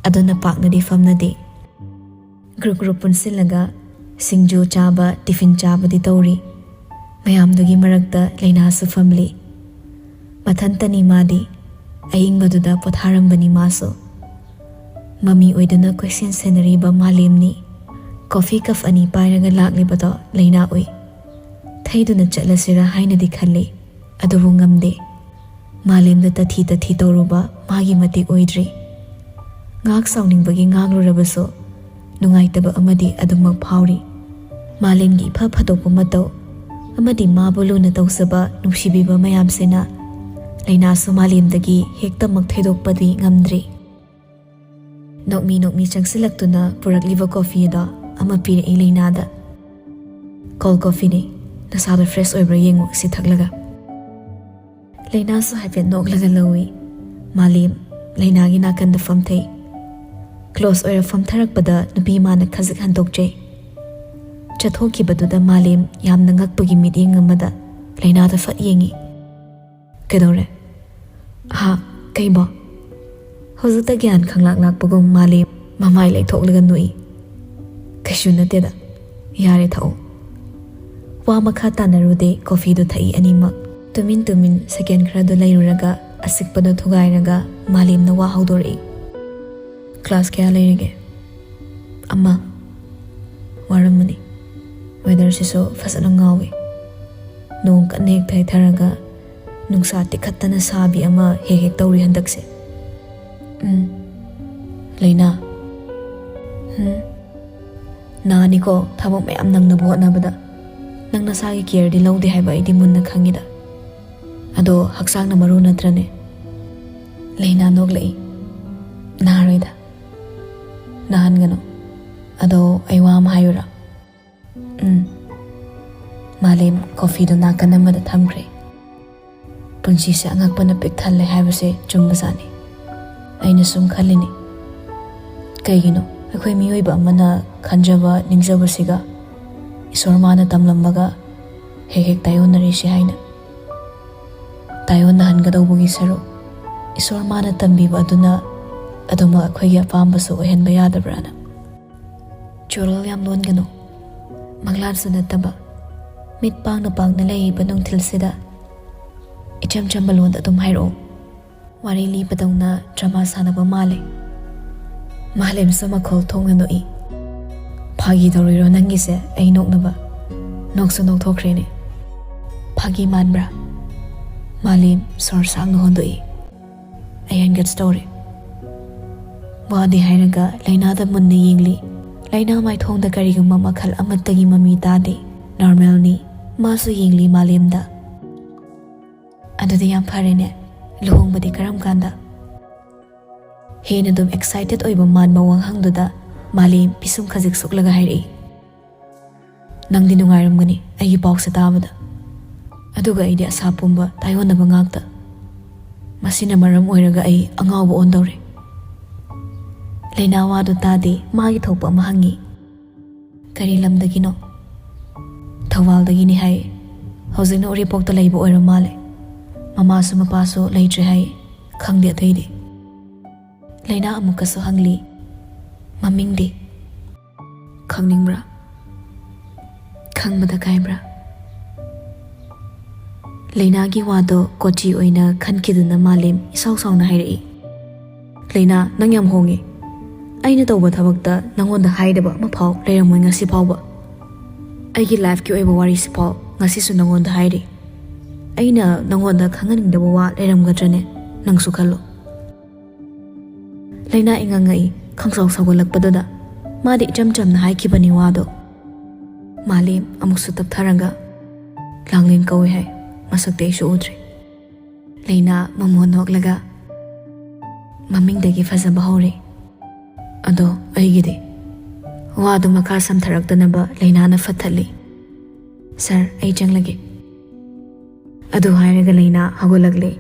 ꯑꯗꯨꯅ ꯄꯥꯛꯅꯗꯤ ꯐꯝꯅꯗꯦ꯫ Group group ꯄꯨꯟꯁꯤꯜꯂꯒ ꯁꯤꯡꯖꯨ ꯆꯥꯕ, tiffin ꯆꯥꯕꯗꯤ ꯇꯧꯔꯤ꯫ ꯃꯌꯥꯝꯗꯨꯒꯤ ꯃꯔꯛꯇ ꯂꯩꯅꯥꯁꯨ ꯐꯝꯂꯤ꯫ ꯃꯊꯟꯇꯅꯤ ꯃꯥꯗꯤ꯫ ꯑꯏꯪꯕꯗꯨꯗ ꯄꯣꯊꯥꯔꯝꯕꯅꯤ ꯃꯥꯁꯨ꯫ ꯃꯃꯤ ꯑꯣꯏꯗꯨꯅ ꯀꯣꯏꯁꯦꯟ ꯁꯦꯟꯅꯔꯤꯕ ꯃꯥꯂꯦꯝꯅꯤ꯫ Coffee cup ꯑꯅꯤ ꯄꯥꯏꯔꯒ ꯂꯥꯛꯂꯤꯕꯗꯣ ꯂꯩꯅꯥ ꯎꯏ꯫ ꯊꯩꯗꯨꯅ ꯆꯠꯂꯁꯤꯔꯥ ꯍꯥꯏꯅꯗꯤ ꯈꯜꯂꯤ, ꯑꯗꯨꯕꯨ ꯉꯝꯗꯦ꯫ ꯃꯥꯂꯦꯝꯗ ꯇꯊꯤ ꯇꯊꯤ ꯇꯧꯔꯨꯕ ꯃꯥꯒꯤ ꯃꯇꯤꯛ ꯑꯣꯏꯗ꯭ꯔꯤ꯫ ꯉꯥꯏꯍꯥꯛ ꯁꯥꯎꯅꯤꯡꯕꯒꯤ ꯉꯥꯡꯂꯨꯔꯕꯁꯨ ꯅꯨꯡꯉꯥꯏꯇꯕ ꯑꯃꯗꯤ ꯑꯗꯨꯃꯛ ꯐꯥꯎꯔꯤ꯫ ꯃꯥꯂꯦꯝꯒꯤ ꯏꯐ ꯐꯗꯣꯛꯄ ꯃꯇꯧ ꯑꯃꯗꯤ ꯃꯥꯕꯨ ꯂꯨꯅ ꯇꯧꯖꯕ, ꯅꯨꯡꯁꯤꯕꯤꯕ ꯃꯌꯥꯝꯁꯤꯅ ꯂꯩꯅꯥꯁꯨ ꯃꯥꯂꯦꯝꯗꯒꯤ ꯍꯦꯛꯇꯃꯛ ꯊꯩꯗꯣꯛꯄꯗꯤ ꯉꯝꯗ꯭ꯔꯤ꯫ ꯅꯣꯛꯃꯤ ꯅꯣꯛꯃꯤ ꯆꯪꯁꯤꯜꯂꯛꯇꯨꯅ ꯄꯨꯔꯛꯂꯤꯕ coffee ꯑꯗꯣ ꯑꯃ ꯄꯤꯔꯛꯏ ꯂꯩꯅꯥꯗ꯫ Cold coffeeꯅꯤ, ꯅꯁꯥꯗꯣ fresh ꯑꯣꯏꯕ꯭ꯔꯥ ꯌꯦꯡꯉꯨ ꯁꯤ ꯊꯛꯂꯒ꯫ ꯂꯩꯅꯥꯁꯨ ꯍꯥꯏꯐꯦꯠ ꯅꯣꯛꯂꯒ ꯂꯧꯏ꯫ ꯃꯥꯂꯦꯝ ꯂꯩꯅꯥꯒꯤ ꯅꯥꯀꯟꯗ ꯐꯝꯊꯩ꯫ Close ꯑꯣꯏꯔ ꯐꯝꯊꯔꯛꯄꯗ ꯅꯨꯄꯤ ꯃꯥꯅ ꯈꯖꯤꯛ ꯍꯟꯗꯣꯛꯆꯩ꯫ ꯆꯠꯊꯣꯛꯈꯤꯕꯗꯨꯗ ꯃꯥꯂꯦꯝ ꯌꯥꯝꯅ ꯉꯛꯄꯒꯤ ꯃꯤꯠꯌꯦꯡ ꯑꯃꯗ ꯂꯩꯅꯥꯗ ꯐꯠ ꯌꯦꯡꯏ꯫ "ꯀꯩꯗꯧꯔꯦ?" "ꯍꯥ? ꯀꯩꯕꯣ?" ꯍꯧꯖꯤꯛꯇ ꯒ꯭ꯌꯥꯟ ꯈꯪꯂꯥꯛ ꯂꯥꯛꯄꯒꯨꯝ ꯃꯥꯂꯦꯝ ꯃꯃꯥꯏ ꯂꯩꯊꯣꯛꯂꯒ ꯅꯣꯛꯏ꯫ "ꯀꯩꯁꯨ ꯅꯠꯇꯦꯗ, ꯌꯥꯔꯦ, ꯊꯛꯎ"꯫ ꯋꯥ ꯃꯈꯥ ꯇꯥꯅꯔꯨꯗꯦ, ꯀꯣꯐꯤꯗꯣ ꯊꯛꯏ ꯑꯅꯤꯃꯛ꯫ ꯇꯨꯃꯤꯟ ꯇꯨꯃꯤꯟ ꯁꯦꯀꯦꯟ ꯈꯔꯗꯣ ꯂꯩꯔꯨꯔꯒ ꯑꯁꯤꯛꯄꯗꯣ ꯊꯨꯒꯥꯏꯔꯒ ꯃꯥꯂꯦꯝꯅ ꯋꯥ ꯍꯧꯗꯣꯔꯛꯏ꯫ "ꯀ꯭ꯂꯥꯁ ꯀꯌꯥ ꯂꯩꯔꯤꯒꯦ?" "ꯑꯃ"꯫ "ꯋꯥꯔꯝꯃꯅꯤ꯫ ꯋꯦꯗꯔꯁꯤꯁꯨ ꯐꯖꯅ ꯉꯥꯎꯏ꯫ ꯅꯣꯡ ꯀꯟꯅ ꯍꯦꯛ ꯊꯩꯊꯔꯒ ꯅꯨꯡꯁꯥ ꯇꯤꯈꯠꯇꯅ ꯁꯥꯕꯤ ꯑꯃ ꯍꯦꯛ ꯍꯦꯛ ꯇꯧꯔꯤ ꯍꯟꯗꯛꯁꯦ"꯫ "ꯎꯝ"꯫ "ꯂꯩꯅꯥ"꯫ "ꯎꯝ"꯫ "ꯅꯥꯅꯤꯀꯣ, ꯊꯕꯛ ꯃꯌꯥꯝ ꯅꯪꯅꯕ ꯍꯣꯠꯅꯕꯗ꯫ ꯅꯪ ꯅꯁꯥꯒꯤ ꯀꯤꯌꯔꯗꯤ ꯂꯧꯗꯦ ꯍꯥꯏꯕ ꯑꯩꯗꯤ ꯃꯨꯟꯅ ꯈꯪꯉꯤꯗ꯫ ꯑꯗꯣ ꯍꯛꯆꯥꯡꯅ ꯃꯔꯨ ꯅꯠꯇ꯭ꯔꯅꯦ?" ꯂꯩꯅꯥ ꯅꯣꯛꯂꯛꯏ꯫ "ꯅꯥꯔꯣꯏꯗ, ꯅꯥꯍꯟꯒꯅꯨ꯫ ꯑꯗꯣ ꯑꯩ ꯋꯥ ꯑꯃ ꯍꯥꯏꯌꯨꯔꯥ?" "ꯎꯝ"꯫ ꯃꯥꯂꯦꯝ ꯀꯣꯐꯤꯗꯣ ꯅꯥꯀꯟ ꯑꯃꯗ ꯊꯝꯈ꯭ꯔꯦ꯫ "ꯄꯨꯟꯁꯤꯁꯦ ꯑꯉꯛꯄꯅ ꯄꯤꯛ ꯊꯜꯂꯦ ꯍꯥꯏꯕꯁꯦ ꯆꯨꯝꯕꯖꯥꯠꯅꯤ꯫ ꯑꯩꯅ ꯁꯨꯝ ꯈꯜꯂꯤꯅꯤ, ꯀꯩꯒꯤꯅꯣ ꯑꯩꯈꯣꯏ ꯃꯤꯑꯣꯏꯕ ꯑꯃꯅ ꯈꯟꯖꯕ ꯅꯤꯡꯖꯕꯁꯤꯒ ꯏꯁꯣꯔ ꯃꯥꯅ ꯇꯝꯂꯝꯕꯒ ꯍꯦꯛ ꯍꯦꯛ ꯇꯥꯏꯑꯣꯟꯅꯔꯤꯁꯤ ꯍꯥꯏꯅ? ꯇꯥꯏꯑꯣꯟꯅꯍꯟꯒꯗꯧꯕꯒꯤ ꯁꯔꯨꯛ, ꯏꯁꯣꯔ ꯃꯥꯅ ꯇꯝꯕꯤꯕ ꯑꯗꯨꯅ ꯑꯗꯨꯃꯛ ꯑꯩꯈꯣꯏꯒꯤ ꯑꯄꯥꯝꯕꯁꯨ ꯑꯣꯏꯍꯟꯕ ꯌꯥꯗꯕ꯭ꯔꯥꯅ?" "ꯆꯣꯔꯣꯜ ꯌꯥꯝ ꯂꯣꯟꯒꯅꯨ꯫ ꯃꯪꯂꯥꯟꯁꯨ ꯅꯠꯇꯕ, ꯃꯤꯠ ꯄꯥꯡꯅ ꯄꯥꯡꯅ ꯂꯩꯔꯤꯕ ꯅꯨꯡꯊꯤꯜꯁꯤꯗ ꯏꯆꯝ ꯆꯝꯕ ꯂꯣꯟꯗ ꯑꯗꯨꯝ ꯍꯥꯏꯔꯛꯑꯣ꯫ ꯋꯥꯔꯤ ꯂꯤꯕꯗꯧꯅ ꯗ꯭ꯔꯃꯥ ꯁꯥꯟꯅꯕ ꯃꯥꯜꯂꯦ"꯫ ꯃꯥꯂꯦꯝꯁꯨ ꯃꯈꯣꯜ ꯊꯣꯛꯅ ꯅꯣꯛꯏ꯫ "ꯐꯥꯒꯤ ꯇꯧꯔꯤꯔꯣ ꯅꯪꯒꯤꯁꯦ ꯑꯩ ꯅꯣꯛꯅꯕ? ꯅꯣꯛꯁꯨ ꯅꯣꯛꯊꯣꯛꯈ꯭ꯔꯦꯅꯦ꯫ ꯐꯥꯒꯤ ꯃꯥꯟꯕ꯭ꯔꯥ?" ꯃꯥꯂꯦꯝ ꯁꯣꯔ ꯁꯥꯡꯅ ꯍꯣꯟꯗꯣꯛꯏ꯫ ꯑꯩ ꯍꯦꯟꯒꯠꯁ ꯇꯧꯔꯦ꯫ ꯋꯥꯗꯤ ꯍꯥꯏꯔꯒ ꯂꯩꯅꯥꯗ ꯃꯨꯟꯅ ꯌꯦꯡꯂꯤ꯫ ꯂꯩꯅꯥ ꯃꯥꯏꯊꯣꯡꯗ ꯀꯔꯤꯒꯨꯝꯕ ꯃꯈꯜ ꯑꯃꯠꯇꯒꯤ ꯃꯃꯤ ꯇꯥꯗꯦ꯫ ꯅꯣꯔꯃꯦꯜꯅꯤ꯫ ꯃꯥꯁꯨ ꯌꯦꯡꯂꯤ ꯃꯥꯂꯦꯝꯗ꯫ "ꯑꯗꯨꯗꯤ ꯌꯥꯝ ꯐꯔꯦꯅꯦ꯫ ꯂꯨꯍꯣꯡꯕꯗꯤ ꯀꯔꯝ ꯀꯥꯟꯗ?" ꯍꯦꯟꯅ ꯑꯗꯨꯝ ꯑꯦꯛꯁꯥꯏꯇꯦꯠ ꯑꯣꯏꯕ ꯃꯥꯟꯕ ꯋꯥꯍꯪꯗꯨꯗ ꯃꯥꯂꯦꯝ ꯄꯤꯁꯨꯝ ꯈꯖꯤꯛ ꯁꯨꯛꯂꯒ ꯍꯥꯏꯔꯛꯏ꯫ "ꯅꯪꯗꯤ ꯅꯨꯡꯉꯥꯏꯔꯝꯒꯅꯤ ꯑꯩꯒꯤ ꯄꯥꯎꯁꯦ ꯇꯥꯕꯗ꯫ ꯑꯗꯨꯒ ꯑꯩꯗꯤ ꯑꯁꯥ ꯄꯨꯝꯕ ꯇꯥꯏꯑꯣꯟꯅꯕ ꯉꯥꯛꯇ꯫ ꯃꯁꯤꯅ ꯃꯔꯝ ꯑꯣꯏꯔꯒ ꯑꯩ ꯑꯉꯥꯎꯕ ꯑꯣꯟꯗꯧꯔꯦ"꯫ ꯂꯩꯅꯥ ꯋꯥꯗꯨ ꯇꯥꯗꯦ, ꯃꯥꯒꯤ ꯊꯣꯛꯄ ꯑꯃ ꯍꯪꯉꯤ꯫ "ꯀꯔꯤ ꯂꯝꯗꯒꯤꯅꯣ?" "ꯊꯧꯕꯥꯜꯗꯒꯤꯅꯤ" ꯍꯥꯏ꯫ "ꯍꯧꯖꯤꯛꯅ ꯎꯔꯤꯄꯣꯛꯇ ꯂꯩꯕ ꯑꯣꯏꯔ ꯃꯥꯜꯂꯦ꯫ ꯃꯃꯥꯁꯨ ꯃꯄꯥꯁꯨ ꯂꯩꯇ꯭ꯔꯦ" ꯍꯥꯏ꯫ "ꯈꯪꯗꯦ ꯑꯇꯩꯗꯤ"꯫ ꯂꯩꯅꯥ ꯑꯃꯨꯛꯀꯁꯨ ꯍꯪꯂꯤ꯫ "ꯃꯃꯤꯡꯗꯤ?" ꯈꯪꯅꯤꯡꯕ꯭ꯔꯥ? ꯈꯪꯕꯗ ꯀꯥꯏꯕ꯭ꯔꯥ? ꯂꯩꯅꯥꯒꯤ ꯋꯥꯗꯣ ꯀꯣꯆꯤ ꯑꯣꯏꯅ ꯈꯟꯈꯤꯗꯨꯅ ꯃꯥꯂꯦꯝ ꯏꯁꯥꯎ ꯁꯥꯎꯅ ꯍꯥꯏꯔꯛꯏ꯫ "ꯂꯩꯅꯥ, ꯅꯪ ꯌꯥꯝ ꯍꯣꯡꯉꯦ꯫ ꯑꯩꯅ ꯇꯧꯕ ꯊꯕꯛꯇ ꯅꯪꯉꯣꯟꯗ ꯍꯥꯏꯗꯕ ꯑꯃꯐꯥꯎ ꯂꯩꯔꯝꯃꯣꯏ ꯉꯁꯤ ꯐꯥꯎꯕ꯫ ꯑꯩꯒꯤ ꯂꯥꯏꯐꯀꯤ ꯑꯣꯏꯕ ꯋꯥꯔꯤꯁꯤꯐꯥꯎ ꯉꯁꯤꯁꯨ ꯅꯪꯉꯣꯟꯗ ꯍꯥꯏꯔꯤ꯫ ꯑꯩꯅ ꯅꯪꯉꯣꯟꯗ ꯈꯪꯍꯟꯅꯤꯡꯗꯕ ꯋꯥ ꯂꯩꯔꯝꯒꯗ꯭ꯔꯅꯦ? ꯅꯪꯁꯨ ꯈꯜꯂꯣ꯫" ꯂꯩꯅꯥ ꯏꯉꯛ ꯉꯛꯏ꯫ ꯈꯪꯁꯥꯎ ꯁꯥꯎꯒꯠꯂꯛꯄꯗꯨꯗ ꯃꯥꯗꯤ ꯏꯆꯝ ꯆꯝꯅ ꯍꯥꯏꯈꯤꯕꯅꯤ ꯋꯥꯗꯣ꯫ ꯃꯥꯂꯦꯝ ꯑꯃꯨꯛꯁꯨ ꯇꯞꯊꯔꯒ, "ꯂꯥꯡꯂꯦꯟ ꯀꯧꯏ ꯍꯥꯏ, ꯃꯁꯛꯇꯤ ꯑꯩꯁꯨ ꯎꯗ꯭ꯔꯤ꯫" ꯂꯩꯅꯥ ꯃꯃꯣꯟ ꯅꯣꯛꯂꯒ, "ꯃꯃꯤꯡꯗꯒꯤ ꯐꯖꯕ ꯍꯧꯔꯦ꯫ ꯑꯗꯣ ꯑꯩꯒꯤꯗꯤ?" ꯋꯥꯗꯨ ꯃꯈꯥ ꯁꯝꯊꯔꯛꯇꯅꯕ ꯂꯩꯅꯥꯅ ꯐꯠꯊꯠꯂꯤ꯫ "ꯁꯥꯔ, ꯑꯩ ꯆꯪꯂꯒꯦ꯫" ꯑꯗꯨ ꯍꯥꯏꯔꯒ ꯂꯩꯅꯥ ꯍꯧꯒꯠꯂꯛꯂꯦ꯫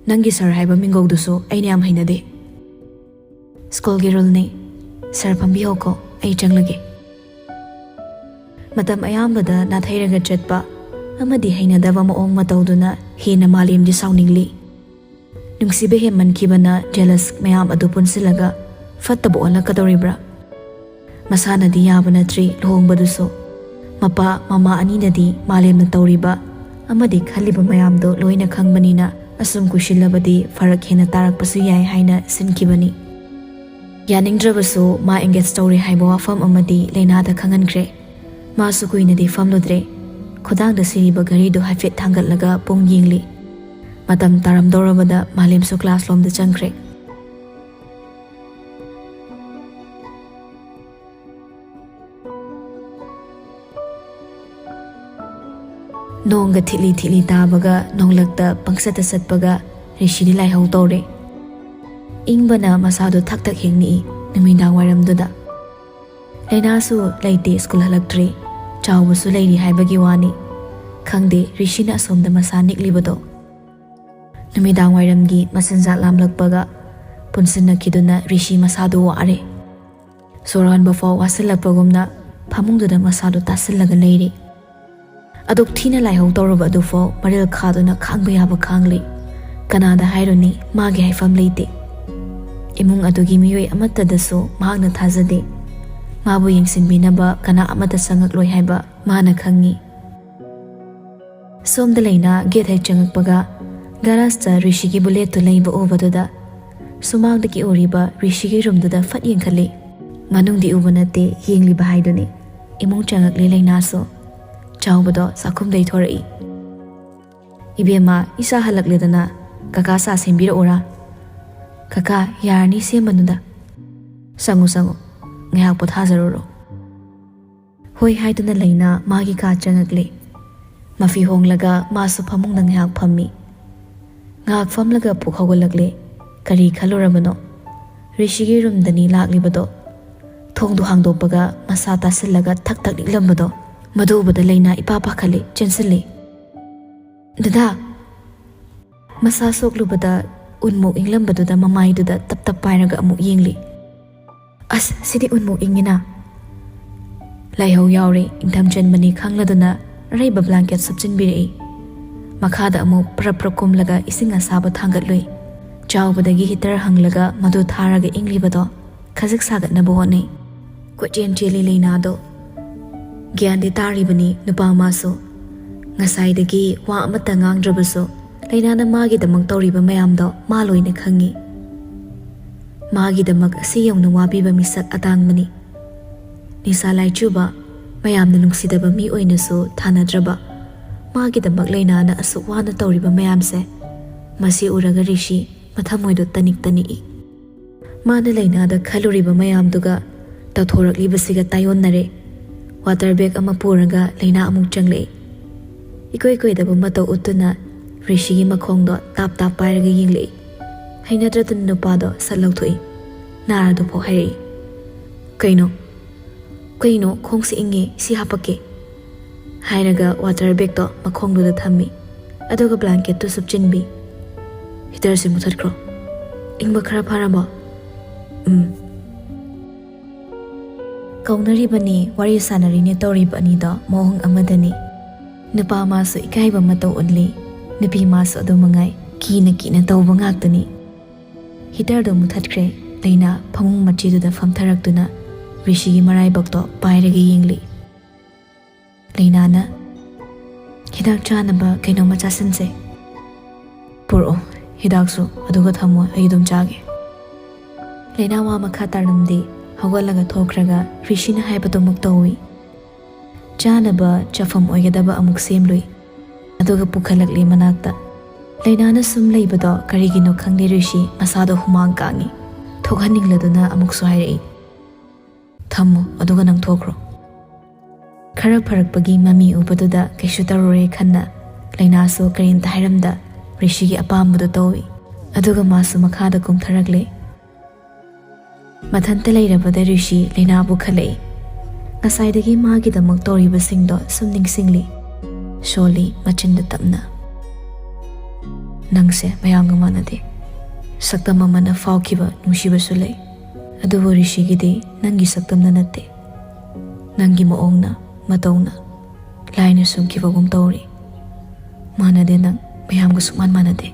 "ꯅꯪꯒꯤ ꯁꯥꯔ ꯍꯥꯏꯕ ꯃꯤꯡꯒꯧꯗꯨꯁꯨ ꯑꯩꯅ ꯌꯥꯝ ꯍꯩꯅꯗꯦ꯫ ꯁ꯭ꯀꯨꯜꯒꯤ ꯔꯨꯜꯅꯤ꯫ ꯁꯥꯔ, ꯐꯝꯕꯤꯍꯧꯀꯣ, ꯑꯩ ꯆꯪꯂꯒꯦ꯫" ꯃꯇꯝ ꯑꯌꯥꯝꯕꯗ ꯅꯥꯊꯩꯔꯒ ꯆꯠꯄ ꯑꯃꯗꯤ ꯍꯩꯅꯗꯕ ꯃꯑꯣꯡ ꯃꯇꯧꯗꯨꯅ ꯍꯦꯟꯅ ꯃꯥꯂꯦꯝꯗꯤ ꯁꯥꯎꯅꯤꯡꯂꯤ꯫ ꯅꯨꯡꯁꯤꯕ ꯍꯦꯟꯃꯟꯈꯤꯕꯅ ꯖꯦꯂꯁ ꯃꯌꯥꯝ ꯑꯗꯨ ꯄꯨꯟꯁꯤꯜꯂꯒ ꯐꯠꯇꯕ ꯑꯣꯜꯂꯛꯀꯗꯧꯔꯤꯕ꯭ꯔꯥ? ꯃꯁꯥꯅꯗꯤ ꯌꯥꯕ ꯅꯠꯇ꯭ꯔꯤ ꯂꯨꯍꯣꯡꯕꯗꯨꯁꯨ꯫ ꯃꯄꯥ ꯃꯃꯥ ꯑꯅꯤꯅꯗꯤ ꯃꯥꯂꯦꯝꯅ ꯇꯧꯔꯤꯕ ꯑꯃꯗꯤ ꯈꯜꯂꯤꯕ ꯃꯌꯥꯝꯗꯣ ꯂꯣꯏꯅ ꯈꯪꯕꯅꯤꯅ, ꯑꯁꯨꯝ ꯀꯨꯏꯁꯤꯜꯂꯕꯗꯤ ꯐꯔꯛ ꯍꯦꯟꯅ ꯇꯥꯔꯛꯄꯁꯨ ꯌꯥꯏ ꯍꯥꯏꯅ ꯁꯤꯟꯈꯤꯕꯅꯤ꯫ ꯌꯥꯅꯤꯡꯗ꯭ꯔꯕꯁꯨ ꯃꯥ ꯑꯦꯡꯒꯦꯖ ꯇꯧꯔꯤ ꯍꯥꯏꯕ ꯋꯥꯐꯝ ꯑꯃꯗꯤ ꯂꯩꯅꯥꯗ ꯈꯪꯍꯟꯈ꯭ꯔꯦ꯫ ꯃꯥꯁꯨ ꯀꯨꯏꯅꯗꯤ ꯐꯝꯂꯨꯗ꯭ꯔꯦ꯫ ꯈꯨꯗꯥꯡꯗ ꯁꯤꯔꯤꯕ ꯘꯔꯤꯗꯨ ꯍꯥꯏꯐꯦꯠ ꯊꯥꯡꯒꯠꯂꯒ ꯄꯨꯡ ꯌꯦꯡꯂꯤ꯫ ꯃꯇꯝ ꯇꯥꯔꯝꯗꯧꯔꯕꯗ ꯃꯥꯂꯦꯝꯁꯨ ꯀ꯭ꯂꯥꯁ ꯂꯣꯝꯗ ꯆꯪꯈ꯭ꯔꯦ꯫ ꯅꯣꯡꯒ ꯊꯤꯠꯂꯤ ꯊꯤꯠꯂꯤ ꯇꯥꯕꯒ ꯅꯣꯡꯂꯛꯇ ꯄꯪꯆꯠꯇ ꯆꯠꯄꯒ ꯔꯤꯁꯤꯗꯤ ꯂꯥꯏꯍꯧ ꯇꯧꯔꯦ꯫ ꯏꯪꯕꯅ ꯃꯁꯥꯗꯨ ꯊꯛ ꯊꯛ ꯍꯦꯛ ꯅꯤꯛꯏ꯫ ꯅꯨꯃꯤꯗꯥꯡ ꯋꯥꯏꯔꯝꯗꯨꯗ ꯂꯩꯅꯥꯁꯨ ꯂꯩꯇꯦ, ꯁ꯭ꯀꯨꯜ ꯍꯜꯂꯛꯇ꯭ꯔꯤ꯫ ꯆꯥꯎꯕꯁꯨ ꯂꯩꯔꯤ ꯍꯥꯏꯕꯒꯤ ꯋꯥꯅꯤ꯫ ꯈꯪꯗꯦ ꯔꯤꯁꯤꯅ ꯑꯁꯣꯝꯗ ꯃꯁꯥ ꯅꯤꯛꯂꯤꯕꯗꯣ꯫ ꯅꯨꯃꯤꯗꯥꯡ ꯋꯥꯏꯔꯝꯒꯤ ꯃꯆꯤꯟꯖꯥꯛ ꯂꯥꯝꯂꯛꯄꯒ ꯄꯨꯟꯁꯤꯟꯅꯈꯤꯗꯨꯅ ꯔꯤꯁꯤ ꯃꯁꯥꯗꯨ ꯋꯥꯔꯦ꯫ ꯁꯣꯔ ꯍꯣꯟꯕ ꯐꯥꯎ ꯋꯥꯁꯤꯜꯂꯛꯄꯒꯨꯝꯅ ꯐꯃꯨꯡꯗꯨꯗ ꯃꯁꯥꯗꯨ ꯇꯥꯁꯤꯜꯂꯒ ꯂꯩꯔꯤ꯫ ꯑꯗꯨꯛ ꯊꯤꯅ ꯂꯥꯏꯍꯧ ꯇꯧꯔꯕ ꯑꯗꯨꯐꯥꯎ ꯃꯔꯤꯜ ꯈꯥꯗꯨꯅ ꯈꯥꯡꯕ ꯌꯥꯕ ꯈꯥꯡꯂꯤ꯫ ꯀꯅꯥꯗ ꯍꯥꯏꯔꯨꯅꯤ, ꯃꯥꯒꯤ ꯍꯥꯏꯐꯝ ꯂꯩꯇꯦ꯫ ꯏꯃꯨꯡ ꯑꯗꯨꯒꯤ ꯃꯤꯑꯣꯏ ꯑꯃꯠꯇꯗꯁꯨ ꯃꯍꯥꯛꯅ ꯊꯥꯖꯗꯦ꯫ ꯃꯥꯕꯨ ꯌꯦꯡꯁꯤꯟꯕꯤꯅꯕ ꯀꯅꯥ ꯑꯃꯠꯇ ꯆꯪꯉꯛꯂꯣꯏ ꯍꯥꯏꯕ ꯃꯥꯅ ꯈꯪꯉꯤ꯫ ꯁꯣꯝꯗ ꯂꯩꯅꯥ ꯒꯦꯠ ꯍꯦꯛ ꯆꯪꯉꯛꯄꯒ ꯒꯔꯥꯖꯇ ꯔꯤꯁꯤꯒꯤ ꯕꯨꯂꯦꯠꯇꯨ ꯂꯩꯕ ꯎꯕꯗꯨꯗ ꯁꯨꯃꯥꯡꯗꯒꯤ ꯎꯔꯤꯕ ꯔꯤꯁꯤꯒꯤ ꯔꯨꯝꯗꯨꯗ ꯐꯠ ꯌꯦꯡꯈꯠꯂꯤ꯫ ꯃꯅꯨꯡꯗꯤ ꯎꯕ ꯅꯠꯇꯦ, ꯌꯦꯡꯂꯤꯕ ꯍꯥꯏꯗꯨꯅꯤ꯫ ꯏꯃꯨꯡ ꯆꯪꯉꯛꯂꯤ ꯂꯩꯅꯥꯁꯨ꯫ ꯆꯥꯎꯕꯗꯣ ꯆꯥꯛꯈꯨꯝꯗꯩ ꯊꯣꯔꯛꯏ꯫ "ꯏꯕꯦꯝꯃ, ꯏꯆꯥ ꯍꯜꯂꯛꯂꯦꯗꯅ, ꯀꯀꯥ ꯆꯥ ꯁꯦꯝꯕꯤꯔꯛꯎꯔꯥ?" "ꯀꯀꯥ, ꯌꯥꯔꯅꯤ, ꯁꯦꯝꯃꯅꯨꯗ꯫ ꯆꯪꯉꯨ, ꯆꯪꯉꯨ, ꯉꯥꯏꯍꯥꯛ ꯄꯣꯊꯥꯖꯔꯨꯔꯣ"꯫ ꯍꯣꯏ ꯍꯥꯏꯗꯨꯅ ꯂꯩꯅꯥ ꯃꯥꯒꯤ ꯀꯥ ꯆꯪꯉꯛꯂꯦ꯫ ꯃꯐꯤ ꯍꯣꯡꯂꯒ ꯃꯥꯁꯨ ꯐꯃꯨꯡꯗ ꯉꯥꯏꯍꯥꯛ ꯐꯝꯃꯤ꯫ ꯉꯥꯏꯍꯥꯛ ꯐꯝꯂꯒ ꯄꯨꯛ ꯍꯧꯒꯠꯂꯛꯂꯦ꯫ ꯀꯔꯤ ꯈꯜꯂꯨꯔꯕꯅꯣ? ꯔꯤꯁꯤꯒꯤ ꯔꯨꯝꯗꯅꯤ ꯂꯥꯛꯂꯤꯕꯗꯣ꯫ ꯊꯣꯡꯗꯨ ꯍꯥꯡꯗꯣꯛꯄꯒ ꯃꯁꯥ ꯇꯥꯁꯤꯜꯂꯒ ꯊꯛ ꯊꯛ ꯅꯤꯛꯂꯝꯕꯗꯣ꯫ ꯃꯗꯨ ꯎꯕꯗ ꯂꯩꯅꯥ ꯏꯄꯥ ꯄꯥꯈꯠꯂꯦ, ꯆꯦꯟꯁꯤꯜꯂꯦ꯫ "ꯗꯗꯥ!" ꯃꯁꯥ ꯁꯣꯛꯂꯨꯕꯗ ꯎꯟꯃꯨꯛ ꯏꯪꯂꯝꯕꯗꯨꯗ ꯃꯃꯥꯏꯗꯨꯗ ꯇꯞ ꯇꯞ ꯄꯥꯏꯔꯒ ꯑꯃꯨꯛ ꯌꯦꯡꯂꯤ꯫ "ꯑꯁ, ꯁꯤꯗꯤ ꯎꯟꯃꯨꯛ ꯏꯪꯉꯤꯅ!" ꯂꯥꯏꯍꯧ ꯌꯥꯎꯔꯦ, ꯏꯪꯊꯝ ꯆꯟꯕꯅꯤ ꯈꯪꯂꯗꯨꯅ ꯑꯔꯩꯕ ꯕ꯭ꯂꯥꯡꯀꯦꯠ ꯁꯨꯞꯆꯤꯟꯕꯤꯔꯛꯏ꯫ ꯃꯈꯥꯗ ꯑꯃꯨꯛ ꯄ꯭ꯔꯞ ꯄ꯭ꯔꯞ ꯀꯨꯝꯂꯒ ꯏꯁꯤꯡ ꯑꯁꯥꯕ ꯊꯥꯡꯒꯠꯂꯨꯏ꯫ ꯆꯥꯎꯕꯗꯒꯤ ꯍꯤꯇꯔ ꯍꯪꯂꯒ ꯃꯗꯨ ꯊꯥꯔꯒ ꯏꯪꯂꯤꯕꯗꯣ ꯈꯖꯤꯛ ꯁꯥꯒꯠꯅꯕ ꯍꯣꯠꯅꯩ꯫ ꯀꯣꯏꯆꯦꯟ ꯆꯦꯜꯂꯤ ꯂꯩꯅꯥꯗꯣ꯫ ꯒ꯭ꯌꯥꯟꯗꯤ ꯇꯥꯔꯤꯕꯅꯤ ꯅꯨꯄꯥ ꯃꯥꯁꯨ꯫ ꯉꯁꯥꯏꯗꯒꯤ ꯋꯥ ꯑꯃꯠꯇ ꯉꯥꯡꯗ꯭ꯔꯕꯁꯨ ꯂꯩꯅꯥꯅ ꯃꯥꯒꯤꯗꯃꯛ ꯇꯧꯔꯤꯕ ꯃꯌꯥꯝꯗꯣ ꯃꯥ ꯂꯣꯏꯅ ꯈꯪꯉꯤ꯫ ꯃꯥꯒꯤꯗꯃꯛ ꯑꯁꯤ ꯌꯧꯅ ꯋꯥꯕꯤꯕ ꯃꯤꯁꯛ ꯑꯇꯥꯡꯕꯅꯤ꯫ ꯅꯤꯁꯥ ꯂꯥꯏꯆꯨꯕ, ꯃꯌꯥꯝꯅ ꯅꯨꯡꯁꯤꯗꯕ ꯃꯤ ꯑꯣꯏꯅꯁꯨ ꯊꯥꯅꯗ꯭ꯔꯕ, ꯃꯥꯒꯤꯗꯃꯛ ꯂꯩꯅꯥꯅ ꯑꯁꯨꯛ ꯋꯥꯅ ꯇꯧꯔꯤꯕ ꯃꯌꯥꯝꯁꯦ, ꯃꯁꯤ ꯎꯔꯒ ꯔꯤꯁꯤ ꯃꯊꯃꯣꯏꯗꯣ ꯇꯅꯤꯛ ꯇꯅꯤꯛꯏ꯫ ꯃꯥꯅ ꯂꯩꯅꯥꯗ ꯈꯜꯂꯨꯔꯤꯕ ꯃꯌꯥꯝꯗꯨꯒ ꯇꯧꯊꯣꯔꯛꯂꯤꯕꯁꯤꯒ ꯇꯥꯏꯑꯣꯟꯅꯔꯦ꯫ ꯋꯥꯇꯔ ꯕꯦꯒ ꯑꯃ ꯄꯨꯔꯒ ꯂꯩꯅꯥ ꯑꯃꯨꯛ ꯆꯪꯂꯛꯏ꯫ ꯏꯀꯣꯏ ꯀꯣꯏꯗꯕ ꯃꯇꯧ ꯎꯠꯇꯨꯅ ꯔꯤꯁꯤꯒꯤ ꯃꯈꯣꯡꯗꯣ ꯇꯥꯞ ꯇꯥꯞ ꯄꯥꯏꯔꯒ ꯌꯦꯡꯂꯛꯏ꯫ ꯍꯩꯅꯗ꯭ꯔꯗꯨꯅ ꯅꯨꯄꯥꯗꯣ ꯁꯠ ꯂꯧꯊꯣꯛꯏ꯫ "ꯅꯥꯔꯗꯨꯐꯥꯎ ꯍꯥꯏꯔꯛꯏ"꯫ "ꯀꯩꯅꯣ? ꯀꯩꯅꯣ, ꯈꯣꯡꯁꯦ ꯏꯪꯉꯦ, ꯁꯤ ꯍꯥꯄꯛꯀꯦ" ꯍꯥꯏꯔꯒ ꯋꯥꯇꯔ ꯕꯦꯒꯇꯣ ꯃꯈꯣꯡꯗꯨꯗ ꯊꯝꯃꯤ꯫ ꯑꯗꯨꯒ ꯕ꯭ꯂꯥꯡꯀꯦꯠꯇꯨ ꯁꯨꯞꯆꯤꯟꯕꯤ꯫ "ꯍꯤꯇꯔꯁꯦ ꯃꯨꯊꯠꯈ꯭ꯔꯣ, ꯏꯪꯕ ꯈꯔ ꯐꯔꯕꯣ?" "ꯎꯝ"꯫ ꯀꯧꯅꯔꯤꯕꯅꯤ, ꯋꯥꯔꯤ ꯁꯥꯟꯅꯔꯤꯅꯦ ꯇꯧꯔꯤꯕ ꯑꯅꯤꯗꯣ ꯃꯑꯣꯡ ꯑꯃꯗꯅꯤ꯫ ꯅꯨꯄꯥ ꯃꯥꯁꯨ ꯏꯀꯥꯏꯕ ꯃꯇꯧ ꯎꯠꯂꯤ, ꯅꯨꯄꯤ ꯃꯥꯁꯨ ꯑꯗꯨ ꯃꯉꯥꯏ, ꯀꯤꯅ ꯀꯤꯅ ꯇꯧꯕ ꯉꯥꯛꯇꯅꯤ꯫ ꯍꯤꯇꯔꯗꯨ ꯃꯨꯊꯠꯈ꯭ꯔꯦ꯫ ꯂꯩꯅꯥ ꯐꯃꯨꯡ ꯃꯆꯤꯗꯨꯗ ꯐꯝꯊꯔꯛꯇꯨꯅ ꯔꯤꯁꯤꯒꯤ ꯃꯔꯥꯏꯕꯛꯇꯣ ꯄꯥꯏꯔꯒ ꯌꯦꯡꯂꯤ꯫ ꯂꯩꯅꯥꯅ, "ꯍꯤꯗꯥꯛ ꯆꯥꯅꯕ ꯀꯩꯅꯣꯝꯃ ꯆꯥꯁꯤꯟꯁꯦ꯫ ꯄꯨꯔꯛꯑꯣ ꯍꯤꯗꯥꯛꯁꯨ, ꯑꯗꯨꯒ ꯊꯝꯃꯣ, ꯑꯩ ꯑꯗꯨꯝ ꯆꯥꯒꯦ"꯫ ꯂꯩꯅꯥ ꯋꯥ ꯃꯈꯥ ꯇꯥꯔꯝꯗꯦ꯫ ꯍꯧꯒꯠꯂꯒ ꯊꯣꯛꯈ꯭ꯔꯒ ꯔꯤꯁꯤꯅ ꯍꯥꯏꯕꯗꯨꯃꯛ ꯇꯧꯏ꯫ ꯆꯥꯅꯕ ꯆꯐꯝ ꯑꯣꯏꯒꯗꯕ ꯑꯃꯨꯛ ꯁꯦꯝꯂꯨꯏ꯫ ꯑꯗꯨꯒ ꯄꯨꯈꯠꯂꯛꯂꯤ ꯃꯅꯥꯛꯇ꯫ ꯂꯩꯅꯥꯅ ꯁꯨꯝ ꯂꯩꯕꯗꯣ ꯀꯔꯤꯒꯤꯅꯣ ꯈꯪꯗꯦ, ꯔꯤꯁꯤ ꯃꯁꯥꯗꯣ ꯍꯨꯃꯥꯡ ꯀꯥꯡꯏ꯫ ꯊꯣꯛꯍꯟꯅꯤꯡꯂꯗꯨꯅ ꯑꯃꯨꯛꯁꯨ ꯍꯥꯏꯔꯛꯏ, "ꯊꯝꯃꯣ, ꯑꯗꯨꯒ ꯅꯪ ꯊꯣꯛꯈ꯭ꯔꯣ"꯫ ꯈꯔ ꯐꯔꯛꯄꯒꯤ ꯃꯃꯤ ꯎꯕꯗꯨꯗ ꯀꯩꯁꯨ ꯇꯧꯔꯨꯔꯦ ꯈꯟꯅ ꯂꯩꯅꯥꯁꯨ ꯀꯔꯤꯝꯇ ꯍꯥꯏꯔꯝꯗ ꯔꯤꯁꯤꯒꯤ ꯑꯄꯥꯝꯕꯗꯣ ꯇꯧꯏ꯫ ꯑꯗꯨꯒ ꯃꯥꯁꯨ ꯃꯈꯥꯗ ꯀꯨꯝꯊꯔꯛꯂꯦ꯫ ꯃꯊꯟꯇ ꯂꯩꯔꯕꯗ ꯔꯤꯁꯤ ꯂꯩꯅꯥꯕꯨ ꯈꯜꯂꯛꯏ꯫ ꯉꯁꯥꯏꯗꯒꯤ ꯃꯥꯒꯤꯗꯃꯛ ꯇꯧꯔꯤꯕꯁꯤꯡꯗꯣ ꯁꯨꯝ ꯅꯤꯡꯁꯤꯡꯂꯤ꯫ ꯁꯣꯜꯂꯤ ꯃꯆꯤꯟꯗ ꯇꯞꯅ, "ꯅꯪꯁꯦ ꯃꯌꯥꯝꯒ ꯃꯥꯟꯅꯗꯦ꯫ ꯁꯛꯇꯝ ꯑꯃꯅ ꯐꯥꯎꯈꯤꯕ ꯅꯨꯡꯁꯤꯕꯁꯨ ꯂꯩ꯫ ꯑꯗꯨꯕꯨ ꯔꯤꯁꯤꯒꯤꯗꯤ ꯅꯪꯒꯤ ꯁꯛꯇꯝꯅ ꯅꯠꯇꯦ꯫ ꯅꯪꯒꯤ ꯃꯑꯣꯡꯅ, ꯃꯇꯧꯅ ꯂꯥꯏꯅ ꯁꯨꯝꯈꯤꯕꯒꯨꯝ ꯇꯧꯔꯤ꯫ ꯃꯥꯟꯅꯗꯦ ꯅꯪ, ꯃꯌꯥꯝꯒ ꯁꯨꯛꯃꯥꯟ ꯃꯥꯟꯅꯗꯦ"꯫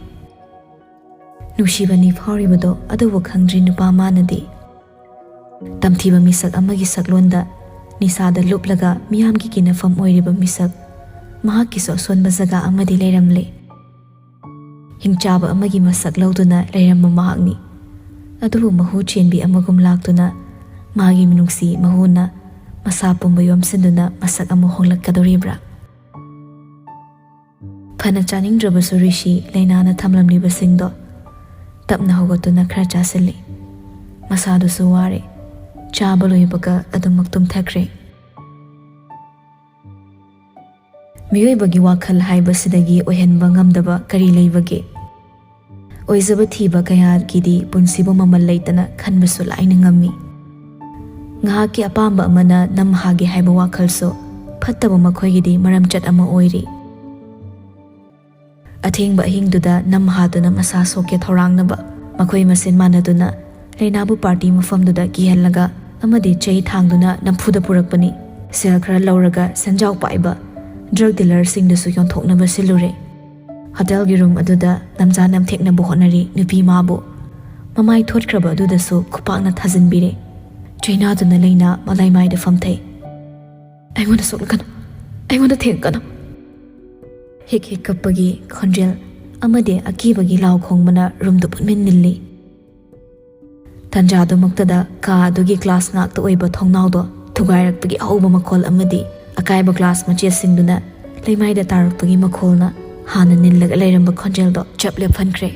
ꯅꯨꯡꯁꯤꯕꯅꯤ ꯐꯥꯎꯔꯤꯕꯗꯣ ꯑꯗꯨꯕꯨ ꯈꯪꯗ꯭ꯔꯤ ꯅꯨꯄꯥ ꯃꯥꯅꯗꯤ꯫ ꯇꯝꯊꯤꯕ ꯃꯤꯁꯛ ꯑꯃꯒꯤ ꯁꯛꯂꯣꯟꯗ ꯅꯤꯁꯥꯗ ꯂꯨꯞꯂꯒ ꯃꯤꯌꯥꯝꯒꯤ ꯀꯤꯅꯐꯝ ꯑꯣꯏꯔꯤꯕ ꯃꯤꯁꯛ, ꯃꯍꯥꯛꯀꯤꯁꯨ ꯑꯁꯣꯟꯕ ꯖꯒꯥ ꯑꯃꯗꯤ ꯂꯩꯔꯝꯂꯦ꯫ ꯍꯤꯡꯆꯥꯕ ꯑꯃꯒꯤ ꯃꯁꯛ ꯂꯧꯗꯨꯅ ꯂꯩꯔꯝꯕ ꯃꯍꯥꯛꯅꯤ꯫ ꯑꯗꯨꯕꯨ ꯃꯍꯨ ꯆꯦꯟꯕꯤ ꯑꯃꯒꯨꯝ ꯂꯥꯛꯇꯨꯅ ꯃꯥꯒꯤ ꯃꯤꯅꯨꯡꯁꯤ ꯃꯍꯨꯅ ꯃꯁꯥ ꯄꯨꯝꯕ ꯌꯣꯝꯁꯤꯟꯗꯨꯅ ꯃꯁꯛ ꯑꯃ ꯍꯣꯡꯂꯛꯀꯗꯧꯔꯤꯕ꯭ꯔꯥ? ꯐꯅ ꯆꯥꯅꯤꯡꯗ꯭ꯔꯕꯁꯨ ꯔꯤꯁꯤ ꯂꯩꯅꯥꯅ ꯊꯝꯂꯝꯂꯤꯕꯁꯤꯡꯗꯣ ꯇꯞꯅ ꯍꯧꯒꯠꯇꯨꯅ ꯈꯔ ꯆꯥꯁꯤꯜꯂꯤ꯫ ꯃꯁꯥꯗꯨꯁꯨ ꯋꯥꯔꯦ꯫ ꯆꯥꯕ ꯂꯣꯏꯕꯒ ꯑꯗꯨꯃꯛ ꯇꯨꯝꯊꯈ꯭ꯔꯦ꯫ ꯃꯤꯑꯣꯏꯕꯒꯤ ꯋꯥꯈꯜ ꯍꯥꯏꯕꯁꯤꯗꯒꯤ ꯑꯣꯏꯍꯟꯕ ꯉꯝꯗꯕ ꯀꯔꯤ ꯂꯩꯕꯒꯦ? ꯑꯣꯏꯖꯕ ꯊꯤꯕ ꯀꯌꯥꯒꯤꯗꯤ ꯄꯨꯟꯁꯤꯕꯨ ꯃꯃꯜ ꯂꯩꯇꯅ ꯈꯟꯕꯁꯨ ꯂꯥꯏꯅ ꯉꯝꯃꯤ꯫ ꯉꯥꯏꯍꯥꯛꯀꯤ ꯑꯄꯥꯝꯕ ꯑꯃꯅ ꯅꯝꯍꯥꯒꯦ ꯍꯥꯏꯕ ꯋꯥꯈꯜꯁꯨ ꯐꯠꯇꯕ ꯃꯈꯣꯏꯒꯤꯗꯤ ꯃꯔꯝꯆꯠ ꯑꯃ ꯑꯣꯏꯔꯤ꯫ ꯑꯊꯦꯡꯕ ꯑꯍꯤꯡꯗꯨꯗ ꯅꯝꯍꯥꯗꯨꯅ ꯃꯁꯥ ꯁꯣꯛꯀꯦ ꯊꯧꯔꯥꯡꯅꯕ ꯃꯈꯣꯏ ꯃꯁꯦꯟ ꯃꯥꯟꯅꯗꯨꯅ ꯂꯩꯅꯥꯕꯨ ꯄꯥꯔꯇꯤ ꯃꯐꯝꯗꯨꯗ ꯀꯤꯍꯜꯂꯒ ꯑꯃꯗꯤ ꯆꯩ ꯊꯥꯡꯗꯨꯅ ꯅꯝꯐꯨꯗ ꯄꯨꯔꯛꯄꯅꯤ꯫ ꯁꯦꯜ ꯈꯔ ꯂꯧꯔꯒ ꯁꯦꯟꯖꯥꯎ ꯄꯥꯏꯕ ꯗ꯭ꯔꯒ ꯗꯤꯂꯔꯁꯤꯡꯗꯁꯨ ꯌꯣꯟꯊꯣꯛꯅꯕ ꯁꯤꯜꯂꯨꯔꯦ꯫ ꯍꯣꯇꯦꯜꯒꯤ ꯔꯨꯝ ꯑꯗꯨꯗ ꯅꯝꯖꯥ ꯅꯝꯊꯦꯛꯅꯕ ꯍꯣꯠꯅꯔꯤ ꯅꯨꯄꯤ ꯃꯥꯕꯨ꯫ ꯃꯃꯥꯏ ꯊꯣꯠꯈ꯭ꯔꯕ ꯑꯗꯨꯗꯁꯨ ꯈꯨꯄꯥꯛꯅ ꯊꯥꯖꯤꯟꯕꯤꯔꯦ꯫ ꯆꯩꯅꯥꯗꯨꯅ ꯂꯩꯅꯥ ꯃꯂꯩꯃꯥꯏꯗ ꯐꯝꯊꯩ꯫ "ꯑꯩꯉꯣꯟꯗ ꯁꯣꯛꯂꯛꯀꯅꯨ, ꯑꯩꯉꯣꯟꯗ ꯊꯦꯡꯉꯛꯀꯅꯨ!" ꯍꯤꯛ ꯍꯤꯛ ꯀꯞꯄꯒꯤ ꯈꯣꯟꯖꯦꯜ ꯑꯃꯗꯤ ꯑꯀꯤꯕꯒꯤ ꯂꯥꯎ ꯈꯣꯡꯕꯅ ꯔꯨꯝꯗꯨ ꯄꯨꯟꯃꯤꯟ ꯅꯤꯜꯂꯤ꯫ ꯇꯟꯖꯥꯗꯨꯃꯛꯇꯗ ꯀꯥ ꯑꯗꯨꯒꯤ ꯒ꯭ꯂꯥꯁ ꯉꯥꯛꯇ ꯑꯣꯏꯕ ꯊꯣꯡꯅꯥꯎꯗꯣ ꯊꯨꯒꯥꯏꯔꯛꯄꯒꯤ ꯑꯍꯧꯕ ꯃꯈꯣꯜ ꯑꯃꯗꯤ ꯑꯀꯥꯏꯕ ꯒ꯭ꯂꯥꯁ ꯃꯆꯦꯠꯁꯤꯡꯗꯨꯅ ꯂꯩꯃꯥꯏꯗ ꯇꯥꯔꯛꯄꯒꯤ ꯃꯈꯣꯜꯅ ꯍꯥꯟꯅ ꯅꯤꯜꯂꯒ ꯂꯩꯔꯝꯕ ꯈꯣꯟꯖꯦꯜꯗꯣ ꯆꯞ ꯂꯦꯞꯍꯟꯈ꯭ꯔꯦ꯫